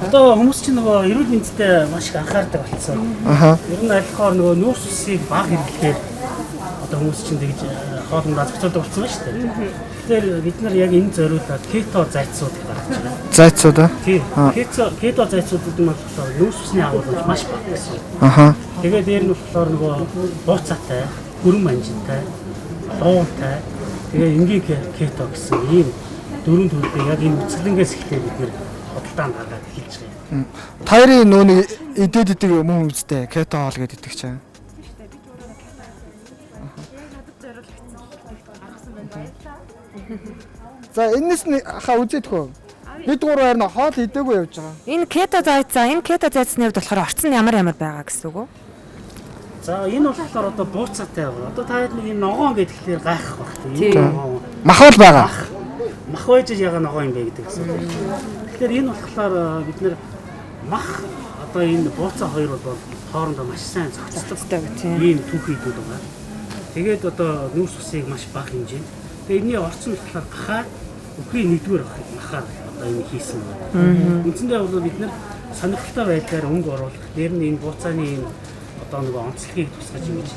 Одоо хүмүүс чинь нөгөө эрүүл мэндэд маш их анхаардаг болсон. Аха. Ер нь алхахаар нөгөө нүүрс усыг бага хэрэглэхээр одоо хүмүүс чинь тэгж хоолндоо зохицуулдаг болсон байна шүү дээ. Тэгэхээр бид нар яг энэ зориулаад кето зайцууд гаргаж байгаа. Зайцууд аа? Тийм. Кето зайцууд гэдэг нь болохоор нүүрс усны агуулмж маш бага гэсэн. Аха. Тэгээ дээр нь болохоор нөгөө бууцаатай, хүрэн манжинтай, луунтай, тэгээ энгийн кето гэсэн ийм дөрвөн төрлийн яг энэ үцгэлэнгээс эхлээд бид нэр худалдаанд гаргаад эхэлж байгаа юм. Тайрын нөө нэг идэд идэг мөн үстэй кето хоол гэдэг идэг чинь. За энэс нь хаа үзээд хөө. Бид гурав харин хоол идээгүй явж байгаа. Энэ кето зайцаа, энэ кето зайцны хувьд болохоор орцсон ямар ямар байгаа гэсэн үг үү? За энэ болохоор одоо бууцаатай байгаа. Одоо та хэд нэг энэ ногоон гэхээр гайхах байх тийм. Мах бол байгаа. Мах байж яга ногоон юм бэ гэдэг асуулт. Тэгэхээр энэ болохоор бид нэр мах одоо энэ бууцаа хоёр бол хоорондоо маш сайн зохицдог тийм. Ийм түүхий идүүд байгаа. Тэгээд одоо нүүрс усыг маш бага хэмжээнд. Тэгээд энэний орцсон болохоор гахаа үхрийн нэгдүгээр махаар одоо энэ хийсэн байна. Үндсэндээ бол бид нэр сонирхолтой байдлаар өнгө оруулах, дээр нь энэ бууцааны энэ одоо нөгөө онцлогийг тусгаж ингэж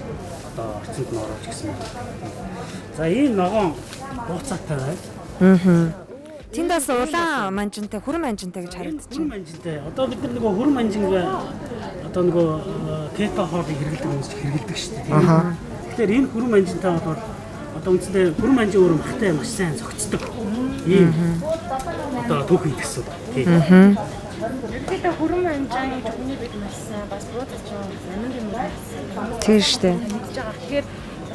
одоо орцонд нь оруулж гисэн байна. За ийм ногоон бууцаатай байна. Тэнд бас улаан манжинтай, хүрэн манжинтай гэж харагдчих. Хүрэн манжинтай. Одоо бид нар нөгөө хүрэн манжин одоо нөгөө кето хоолыг хэрэглэдэг хүмүүс хэрэглэдэг шүү дээ. Тэгэхээр энэ хүрэн манжинтай бол одоо үндсэндээ хүрэн манжин өөр махтай маш сайн зохицдог. Ийм одоо түүхий гэсэн. Тийм. Ерөнхийдөө хүрэн манжин хүний бид маш сайн бас бууцаач амин юм байна. Тийм шүү дээ. Мэдж байгаа. Тэгэхээр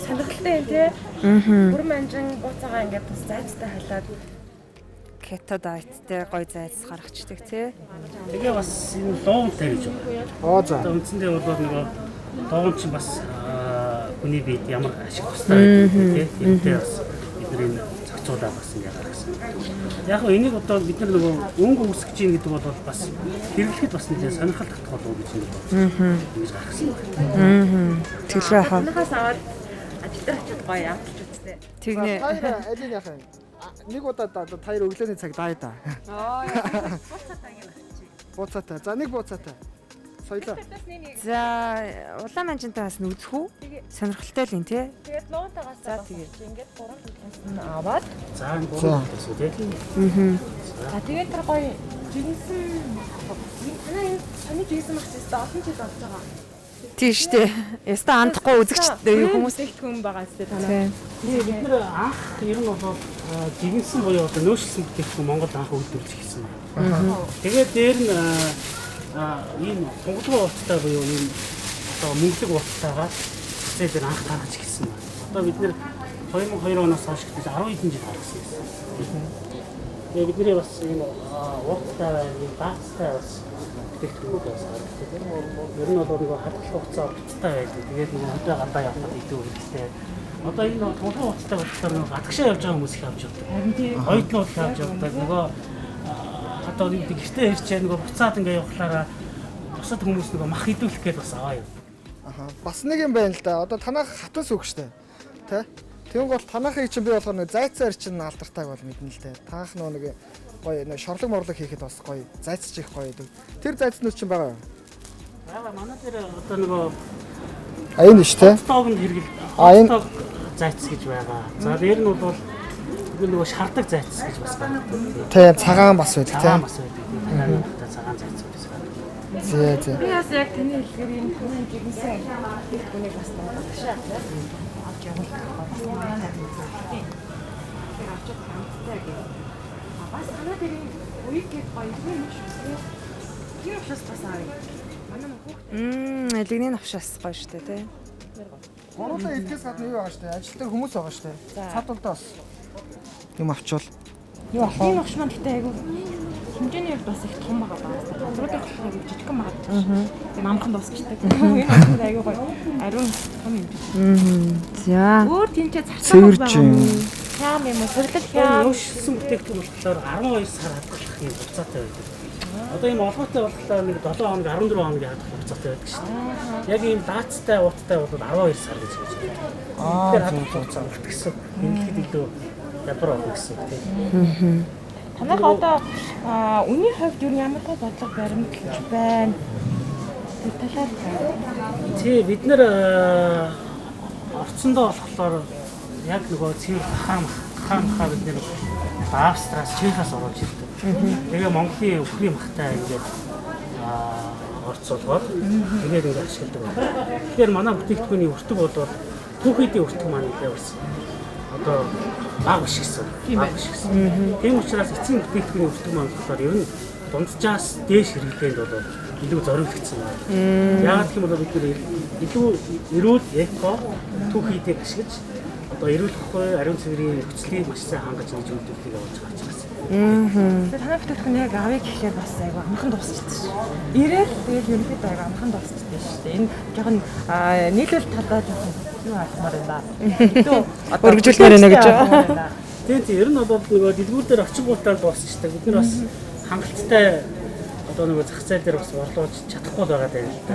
сонирхолтой юм тий. Хүрэн манжин бууцаагаа ингээд бас зайцтай халаад кето дайттай гой зайц гаргацдаг тий. Тэгээ бас энэ луунтай гэж байна. Оо за. Одоо үндсэндээ бол нөгөө луун чинь бас хүний биед ямар ашиг тустай байдаг тий. Тэрнтэй бас бид нар энэ зохицуулаад бас ингэ гаргасан. Яг нь энийг одоо бид нар нөгөө өнгө үүсгэж гин гэдэг бол бас хэрэглэхэд бас нэлээд сонирхол татах болов гэж ингэ бодож ингэж гаргасан байна. Тэглээ хаа. Танахаас аваад ажил дээр очиод гоё амталж үзтээ. Тэгнэ. Алийг яах юм? Нэг удаа одоо таяр өглөөний цаг даа да. Аа бууцаатайг нь авчи. Бууцаатай. За нэг бууцаатай. Соёлоо. За улаан манжинтай бас нүдэх үү? Сонирхолтой л юм тий. Тэгээд луунтайгаас за тэгээд ингээд гурван төрлийн нь аваад. За энэ гурван төрлийн тий. За тэгээд тэр гоё жигэнсэн энэ танаа энэ сони жигэнсэн мах чийс олон жил болж байгаа. Тийм шүү дээ. Яста андахгүй үзэгч хүмүүс бүтээгдэхүүн байгаа зү танаа. Бид нэр анх ер нь бол жигэнсэн буюу одоо нөөшсөн бүтээгдэхүүн Монголд анх үйлдвэрлэж эхэлсэн байна. Тэгээд дээр нь ийм тунгалгүй ууттай буюу ийм одоо мөнгөлөг уутайгаар зах зээл дээр анх гаргаж эхэлсэн байна. Одоо бид нэр 2002 оноос хойш гэж 10 хэдэн жил гаргасан гэсэн. Тэгээд бидний бас ийм ууттай байна, ийм баацтай бас бүтээгдэхүүнүүд бас гаргадаг. Ер нь бол нөгөө хадгалах хугацаа биттай байдаг. Тэгээд нөгөө хөдөө гадаа явахад илүү хэрэгтэй. Одоо энэ нөгөө тунгалгүй ууттай болохоор нөгөө гадагшаа явж байгаа хүмүүс их авч явдаг. Оюутнууд их авч явдаг. Нөгөө одоо нэг гэртээ ирчээ нөгөө буцаад ингээ явахлаараа бусад хүмүүс нөгөө мах идүүлэх гээд бас аваа явдаг. Аха. Бас нэг юм байна л да. Одоо танах хатан сүг штэ. Тэ? Тэгэн гол танахыг чинь би болохоор нэг зайцаар чинь алдартайг бол мэднэ л дээ. Таах нөгөө нэг гоё нэг шорлог морлог хийхэд бас гоё зайцч их гоё гэдэг. Тэр зайцнууд чинь байгаа юу? Байгаа манай дээр одоо нөгөө А энэ шүү дээ. Хотдог нь хэрэгэл. А энэ зайц гэж байгаа. За дээр нь бол нөгөө шардаг зайц гэж бас байна. Тийм цагаан бас байдаг тийм. Цагаан бас байдаг. Танай нухтай цагаан зайц бас байна. Зэ зэ. Би бас яг таны хэлдгээр энэ таны жигэнсэн бүтээгдэхүүнийг бас гадагшаа авч явуулах бас манай тийм. Тэр авчид амттай гэх. А бас танаа дээр энэ уяг гээд гоё юм шүү. Элэгний новшоос бас авъя. Манай нөх хүүхдээ. Элэгний новшоос гоё штэ тий. Гурлаа идэхээс гадна юу байгаа штэ. Ажил дээр хүмүүс байгаа штэ. Цадуулдаа бас юм авчвал. Юу авах вэ? Новш маань гэхдээ айгүй хэмжээний хувьд бас их том байгаа баа. Газруудын болохоор айгүй жижигхэн байгаа. Тэгээ намхан дуусчдаг. Энэ болохоор айгүй гоё. Ариун том хэмжээ. За. Өөр тэнцээ зарцсан байгаа юм. Хям юм уу? Сувлал хям. Нөөшсөн бүтээгдэхүүн болохоор 12 сар хадгалах юм хугацаатай байдаг. Одоо ийм олгойтой болохоор нэг 7 хоног 14 хоногийн хадгалах хугацаатай байдаг шүү дээ. Яг ийм даацтай ууттай бол 12 сар гэж хэлж байна. Тэгэхээр хадгалах хугацаа урт гэсэн. Эмнэлгэд илүү ябар болно гэсэн үг тийм. Танайх одоо үнийн хувьд юу ямар хөө бодлого баримтлаж байна? Тэр талаар Тий, бид нэр орцондоо болохоор яг нөгөө цэвэр хахаа бид нэр Австраас, Чехаас оруулж ирдэг. Тэгээ Монголын үхрийн махтай ингээд орцуулгаад тэгээд ингээд ашигладаг байна. Тэгэхээр манай бүтээгдэхүүний өртөг бол түүхийдийн өртөг маань нэлээ бас одоо бага биш гэсэн. Бага биш гэсэн. Тийм учраас эцсийн бүтээгдэхүүний өртөг маань болохоор ер нь дунджаас дээш хэрэглээнд бол илүү зориулагдсан байна. Яагаад гэх юм бол бид нэр илүү эрүүл эко түүхийдийг ашиглаж одоо эрүүл бүхий ариун цэврийн нөхцөлийг маш сайн хангаж нэгж үйлдвэрлэлийг явуулж байгаа учраас. Тэгээ танай бүтээгдэхүүн яг авъя гэхлээр бас айгүй амархан дуусчихдаг шүү. Ирээл тэгэл ерөнхийдөө айгүй амархан дуусчихдаг шүү дээ. Энэ жоохон нийлүүл талаа жоохон юу алмаар байна да. Илүү Өргөжүүлмээр байна гэж. Тийм тийм ер нь бол нөгөө дэлгүүр дээр очингуудаа дуусчихдаг. Бид нар бас хангалттай одоо нөгөө зах зээл дээр бас орлуулж чадахгүй байгаа даа л да.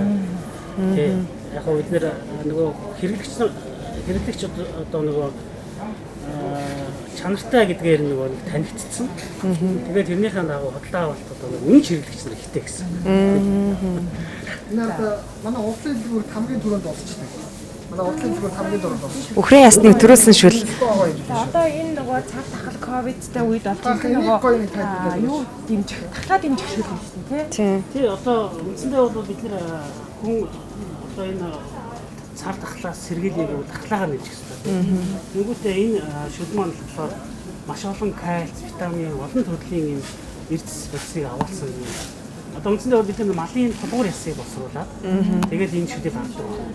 Тийм. Яг гоо бид нэр нөгөө хэрэглэгч одоо нөгөө чанартай гэдгээр нөгөө нэг танигдсан. Тэгээд тэрнийхээ дагуу худалдаа авалт одоо үнэн хэрэглэгч нар ихтэй гэсэн. Энэ одоо манай урдлын дэлгүүрт хамгийн түрүүнд дуусчихдаг. Манай урдлын дэлгүүрт хамгийн түрүүнд дуусчихдаг. Үхрийн ясны төрөөсөн шүл. Одоо энэ нөгөө цаг тахал ковидтай үед болж энэ нөгөө юу дэмжих, тахлаа дэмжих шүл юм шүү дээ, тий? Тий, одоо үндсэндээ бол бид нэр хүн одоо энэ цар тахлаас сэргийлээ гэвэл тахлаагаар нэмчих хэрэгтэй. Тэнгүүтээ энэ шүл маань болохоор маш олон кальц, витамин, олон төрлийн юм эрдэс бодисыг агуулсан юм. Одоо үндсэндээ бид нар малын тулгуур ясыг боловсруулад тэгээд энэ шүлийг гаргадаг байна.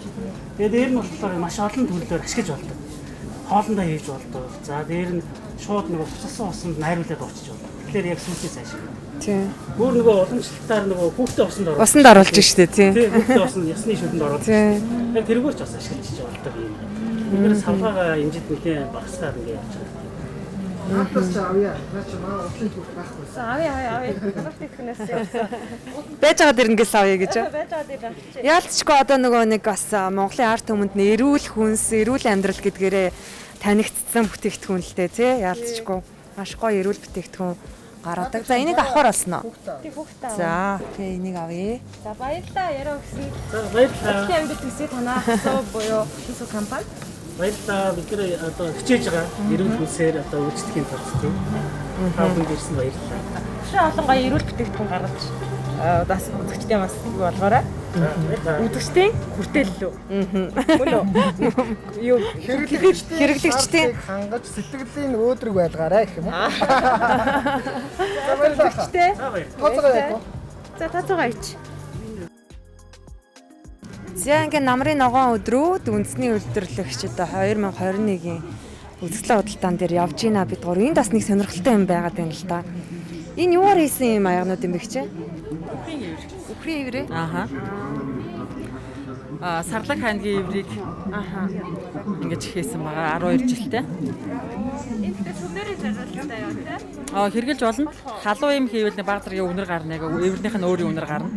Тэгээд дээр нь болохоор маш олон төрлөөр ашиглаж болдог. Хоолндоо хийж болдог. За дээр нь шууд нөгөө цуцалсан усанд найруулад уучиж болдог. Тэгэхээр яг сүнсээ цааш. Тийм. Өөр нөгөө уламжлалтаар нөгөө хүүхдээ усанд оруулж. Усанд оруулж штэ тий. Тийм, хүүхдээ усанд ясны шүлэнд оруулж. Яг тэрүүгээр ч бас ашиглаж болдог юм. Бид нэр савлгаагаа имжид нэлээд багасгаад ингэ явж байгаа. Наадас чи авъя. Наа чи манай урдлын дэлгүүрт байхгүй. За авъя авъя авъя. Манай бүтээгдэхүүнээс явсан. Байж байгаа дэр ингээс авъя гэж. Байж байгаа дэр авчих. Яалтчгүй одоо нөгөө нэг бас Монголын ард түмэнд нь эрүүл хүнс, эрүүл амьдрал гэдгээрээ танигдсан бүтээгдэхүүн л дээ тий. Яалтчгүй маш гоё эрүүл бүтээгдэхүүн гаргадаг. За энийг авахар болсон уу? Тий, хүүхдээ. За, окей, энийг авъя. За баярлалаа яриа өгсөн. За баярлалаа. Урдлын амьд төсөө танаа асуу буюу төсөө компани. Баярлалаа. Бид нэр одоо хичээж байгаа эрүүл хүнсээр одоо үйлчлэхийн тулд тийм. Та бүхэнд ирсэн баярлалаа. Өшөө олон гоё эрүүл бүтээгдэхүүн гаргаж бас үзэгчдийн бас юу болгоорой. Үзэгчдийн хүртэл лөө. Мөн үү? Юу хэрэглэгчдийн хангаж сэтгэлийн өөдрөг байлгаарай гэх юм уу? За баярлалаа. Тооцоогоо яг уу. За тооцоогоо ич. За ингээ намрын ногоон өдрүүд үндэсний үйлдвэрлэгч одоо 2021-ийн үзэсгэлэн худалдаан дээр явж гинэ бид гур. Энд бас нэг сонирхолтой юм байгаад байна л да. Энэ юугаар хийсэн юм аягнууд юм бэ гэж? Үхрийн ивэр. Үхрийн иврээ? Ааха. Сарлаг хандгийн иврийг ингэж хийсэн байгаа 12 жилтэй. Энэ гэхдээ сүмнэрийн зориулттай юу те? Аа хэрглэж болно. Халуун юм хийвэл нэг баг зэргийн үнэр гарна яг эврнийх нь өөрийн үнэр гарна.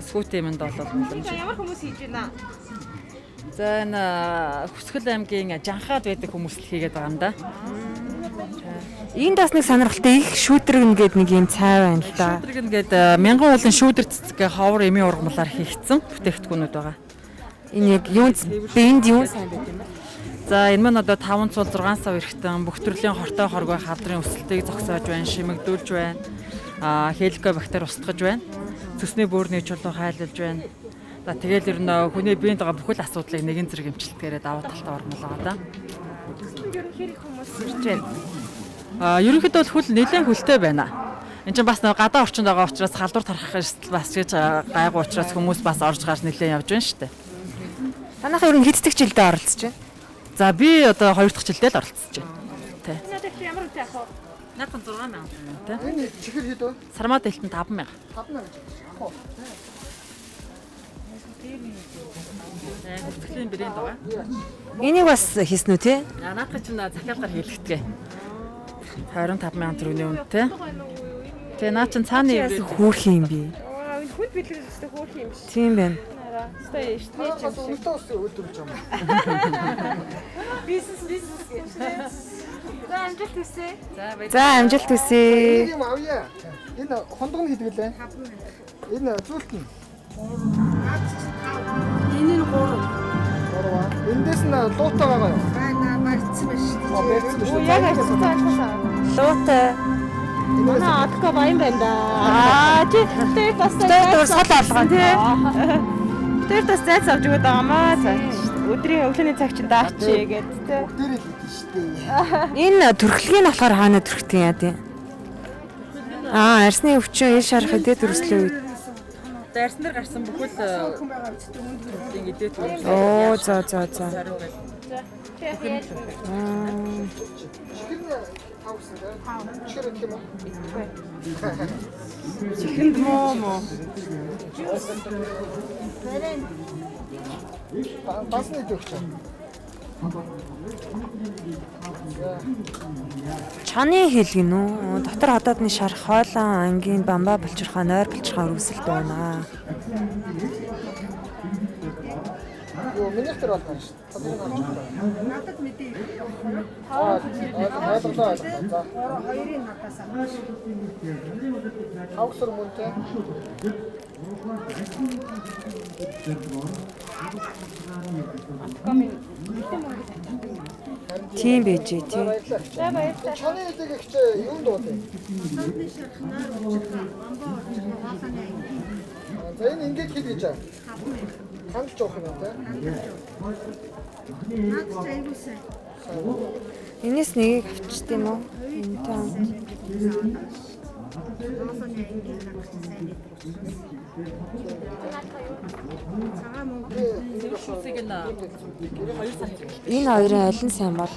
Сүүт юмд бол боломж. Ямар хүмүүс хийж байна? За энэ Хүсгэл аймгийн Жанхаад байдаг хүмүүс л хийгээд байгаа юм да. Энд бас нэг сонирхолтой их шүүдрэгнэ гээд нэг юм цай байна л да. Шүүдрэгнэ гээд мянган уулын шүүдэр цэцгээ ховор эмийн ургамлаар хийгдсэн бүтээгдэхүүнүүд байгаа. Энэ яг юун биенд юун сайн байт юм бэ? За энэ маань одоо 5 цул 6 сав эргэтэн бүх төрлийн хортой хоргой халдрын өсөлтийг зогсоож байна, шимэгдүүлж байна. Хеликобактер устгаж байна. Цөсний бөөрийн чулуу хайлуулж байна. За тэгэл ер нь хүний биед байгаа бүхэл асуудлыг нэгэн зэрэг эмчилдгээрээ давуу талтай ургамал байгаа да. Ер нь хэр их хүмүүс ирж байна? Ерөнхийдөө бол хөл нэлээд хөлтэй байна. Энд чинь бас нөгөө гадаа орчинд байгаа учраас халдвар тархах эрсдэл бас гэж гайгүй учраас хүмүүс бас орж гарч нэлээд явж байна шүү дээ. Танайхаа ер нь хэд дэх жилдээ оролцож байна? За би одоо 2 дахь жилдээ л оролцож байна. Тэ. Надад чи ямар үнэтэй ах вэ? Наадхан 6000 тэ. Энэ чихэр хэд вэ? Сармаа дэлтэн 5000. 5000 гэж. Ах уу. Бүртгэлийн брэнд байгаа. Энийг бас хийсэн үү те? Наадах чинь захиалгаар хийлэгдэв. 25000 төгрөгийн үнэтэй. Тэгээ наа чин цааны Хөөрхөн юм би. Аа энэ хүнд бэлэг өстэй хөөрхөн юм биш. Тийм байна. Өстэй эртний ч юм шиг. Өнөөдөр ус үйлдвэрлэж байгаа юм. Бизнес бизнес гэж. За амжилт хүсье. За амжилт хүсье. Нэг юм авъя. Энэ хондог нь хэд гэлээ? 5000. Энэ зүйлт нь Энэ нь 3. 3 аа. Эндээс нь луутай байгаа юу? Байна, барьцсан байна шүү дээ. Аа, барьцсан байна шүү. Яг ажилласан ажилласан. Луутай. Манай Отко баян байна да. Аа чи тэр бас Тэр сул олгоо тий. Тэр бас зайц авч өгöd байгаа маа. За өдрийн өглөөний цаг чинь даач гэд тий. Бүгдээрээ л идэв шүү дээ. Энэ төрхлөгийг нь болохоор хаана төрхдөг юм яа тий? Аа, арсны өвчин ил шарах эдээ дүрслэлийн үед. Дайрсан дээр гарсан бүхэл төрлийн эдээ төрөл. Оо, за за за. Чихэр нь 5 гэсэн дээ. Чихэр идэх юм уу? Чихэнд муу муу. Бас нэг өгч. Чаны хэлэг нь үү? Дотор хотоодны шарх, хойлон, ангийн, бамбаа булчирхаа, нойр булчирхаа өргөсөлт байна. Юу минийх тэр бол байна шүү дээ. Та нар авч байгаа. Надад мэдээ. Аа, ойлголоо ойлголоо. За. 2-ыг надаас авах. Хавсар мөнтэй. Тийм байжээ тий. За баярлалаа. Чаны хэлэг их чи юунд дуудав? Хотоодны шарх, нойр булчирхаа, бамбаа булчирхаа, хоолойны анги. За энэ ингээд хэл гэж аа. 5000. Хандж явах юм тий. Наад чи айгуу сайн. Энэс нэгийг авчт юм уу? Энтэй хамт. Хоолойны ангийн хангах чи сайн байдаг учраас. Цагаан мөнгө Шүүсийг нь 2 сар хэрэглэдэг. Энэ хоёрын аль нь сайн бол?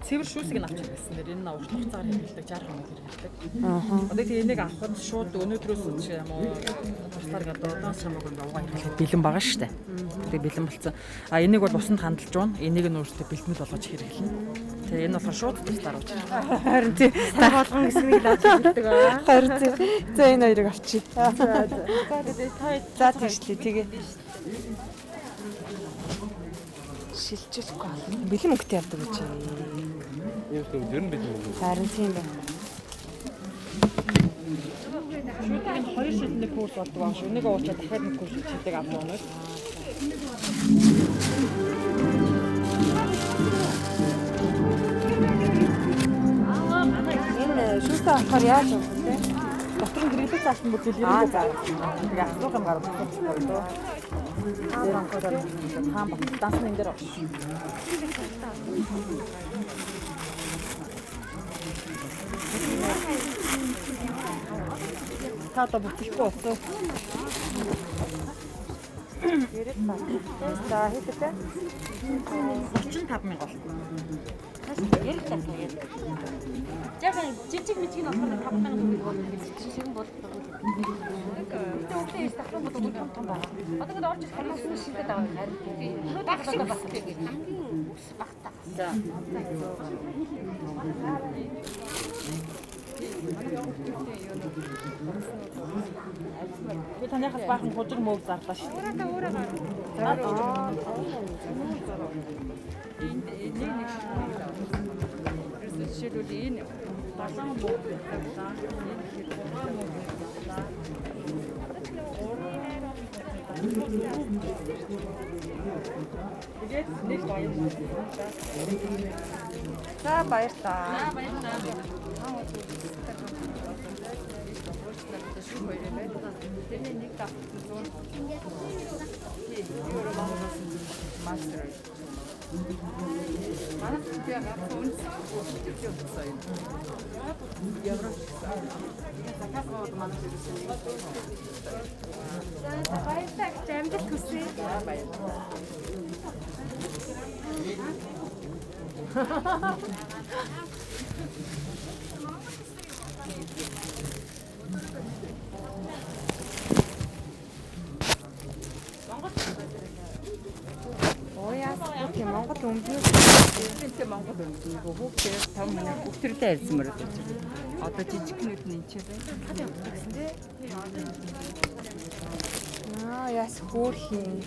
Цэвэр шүүсийг нь авч ирсэн нэр энэ урт хугацаар хэрэглэдэг 60 хоног хэрэглэдэг. Ааха. Одоо тэгээ энийг авахд шууд өнөөдрөөс ч юм уу туслаар гэдэг удаан шамаг нь угаа хэрэглэхэд бэлэн байгаа шүү дээ. Тэгээ бэлэн болсон. А энийг бол усанд хандалж уuna. Энийг нь өөртөө бэлтгэл болгож хэрэглэнэ. Тэгээ энэ болохоор шууд туслаар ууж. Харин тий. Сар болгон гэсэн нэг л авч ирдэг аа. Харин тий. За энэ хоёрыг авчи. За за. За За тийшлээ тэгээ. Шилжүүлэхгүй байна. Бэлэн мөнгөтэй явдаг гэж. Ер нь бэлэн мөнгө. Харин тийм байна. Шууд энэ хоёр шилний курс болдог юм шүү. Энийг уучаад дахиад нэг курс шилдэг авч явна. Энэ шүүсээ болохоор яаж явах вэ? Дотор нь гэрэлэг заасан бүр зэлгэрэг. Аа за. Тэгээ асуух юм гарах юм дөө. Хаан бат данс энэ дээр байна. Та одоо бүтлэхгүй болсон. Гэрэл бат. За хэдтэй? 35000 болно. Ярих тасаа яа. Жаахан жижиг мижиг нь болохоор 5000 төгрөг болно гэж чинь бол. Гэтэ өглөө ирс давхран бол өглөө том том байна. Одоо ингээд орж ирэх хамгийн сүүл шилдэг байгаа юм харин. Баг шиг бас хамгийн ус багтаа. За. Би таныхаас баахан хужир мөөг зарлаа шүү дээ. Өөрөө өөрөө гарна. Энд нэг нэг Ерөөсөө жишээлбэл энэ 7 мөөг зарлаа. Энэ ихээр 6 мөөг зарлаа. Тэгээд нэг баян. За баярлалаа. За баярлалаа. Тэрний нэг давхар 100. Тий, би өөрөө Монголоос мастер. Манай би ганцхан үндэс төрлийн утсан юм. Европ гэсэн. Захиалга бол манай ерөөсөө нэг. За баярлалаа гэж амжилт хүсье. За баярлалаа. Оо яа, тийм Монгол өмднүүд тийм Монгол өмднүүд хүүхдээ том миний бүх төрлийн арьсан мөрөд байж байгаа. Одоо жижигхнүүд нь энэ ч байна. Хад явдаг гэсэн тий. Аа яас хөөх юм.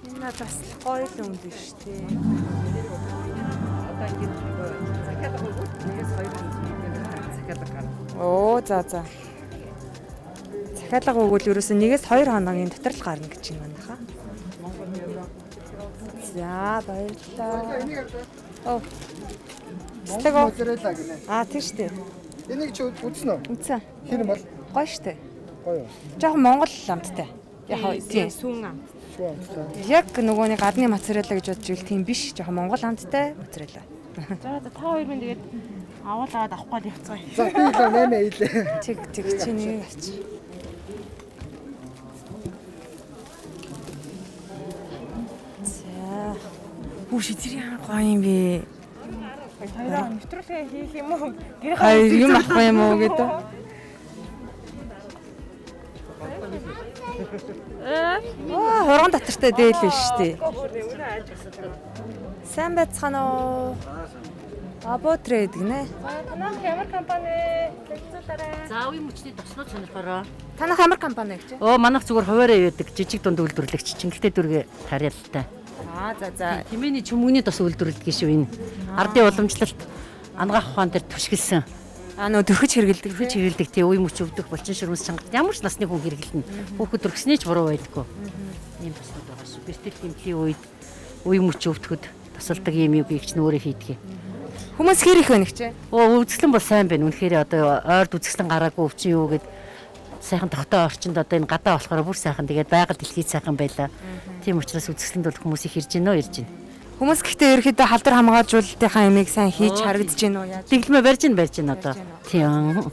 Энэ бас гоё л өмд биш тий. Одоо ингэж нөгөө захиалга өгвөл нэгээс хоёр хоног захиалга гарна. Оо за за. Захиалга өгвөл ерөөсөө 1-2 хоногийн дотор л гарна гэж юм байна хаа. За баярлалаа. Оо. Монгол моцарелла гинэ. Аа тийм шүү дээ. Энийг чи үзсэн үү? Үзсэн. Хэр юм бол? Гоё шүү дээ. Гоё. Жохон Монгол амттай. Яг тийм. Сүүн амт. Сүүн амттай. Яг нөгөө нэг гадны моцарелла гэж бодож ивэл тийм биш. Жохон Монгол амттай моцарелла. За за та хоёр минь тэгээд авуулаад авах гол явцгаая. За би л 8 ийлээ. Тэг тэг чи нэг авч. За. Хүүш тэр ямар гоё юм бэ? Хоёроо нэвтрүүлгээ хийх юм уу? Хоёр юм авах юм уу гэдэг. Аа, хурган татартай дээл биш үү? Сайн байцгаана уу? Або трейд гинэ. Танах ямар компани вэ? Танилцуулаарай. За үе мөчний тоснууд сонирхороо. Танах ямар компани гэж? Оо манайх зүгээр хуваараа яадаг жижиг дунд үйлдвэрлэгч Чингэлтэй дүүргээ тариалтай. Аа за за. Тэмээний чөмгөний тос үйлдвэрлэдэг шүү энэ. Ардын уламжлалт ангаах ухаан дээр түшгэлсэн. Аа нөө төрхөж хэрэгэлдэг. Төрхөж хэрэгэлдэг тий үе мөч өвдөх булчин ширмэс чангалт ямар ч насны хүн хэрэглэнэ. Хүүхэд төрхснээ ч буруу байдаггүй. Ийм тоснууд байгаа шүү. Бэртэл гэмтлийн үед үе мөч өвдөхөд тусалдаг ийм югийг ч нөөрэ хийдэг. Хүмүүс хэр их вэ нэгчээ? Оо үзэсгэлэн бол сайн байна. Үнэхээр одоо ойрд үзэсгэлэн гараагүй өвчин юу гэд сайхан тогтоо орчинд одоо энэ гадаа болохоор бүр сайхан тэгээд байгаль дэлхийд сайхан байлаа. Тийм учраас үзэсгэлэнд бол хүмүүс их ирж гинөө ирж гин. Хүмүүс гэхдээ ерөөхдөө халдвар хамгаалжуулалтынхаа ямиг сайн хийж харагдаж гин үү яаж? Дэглэмээ барьж гин барьж гин одоо. Тийм.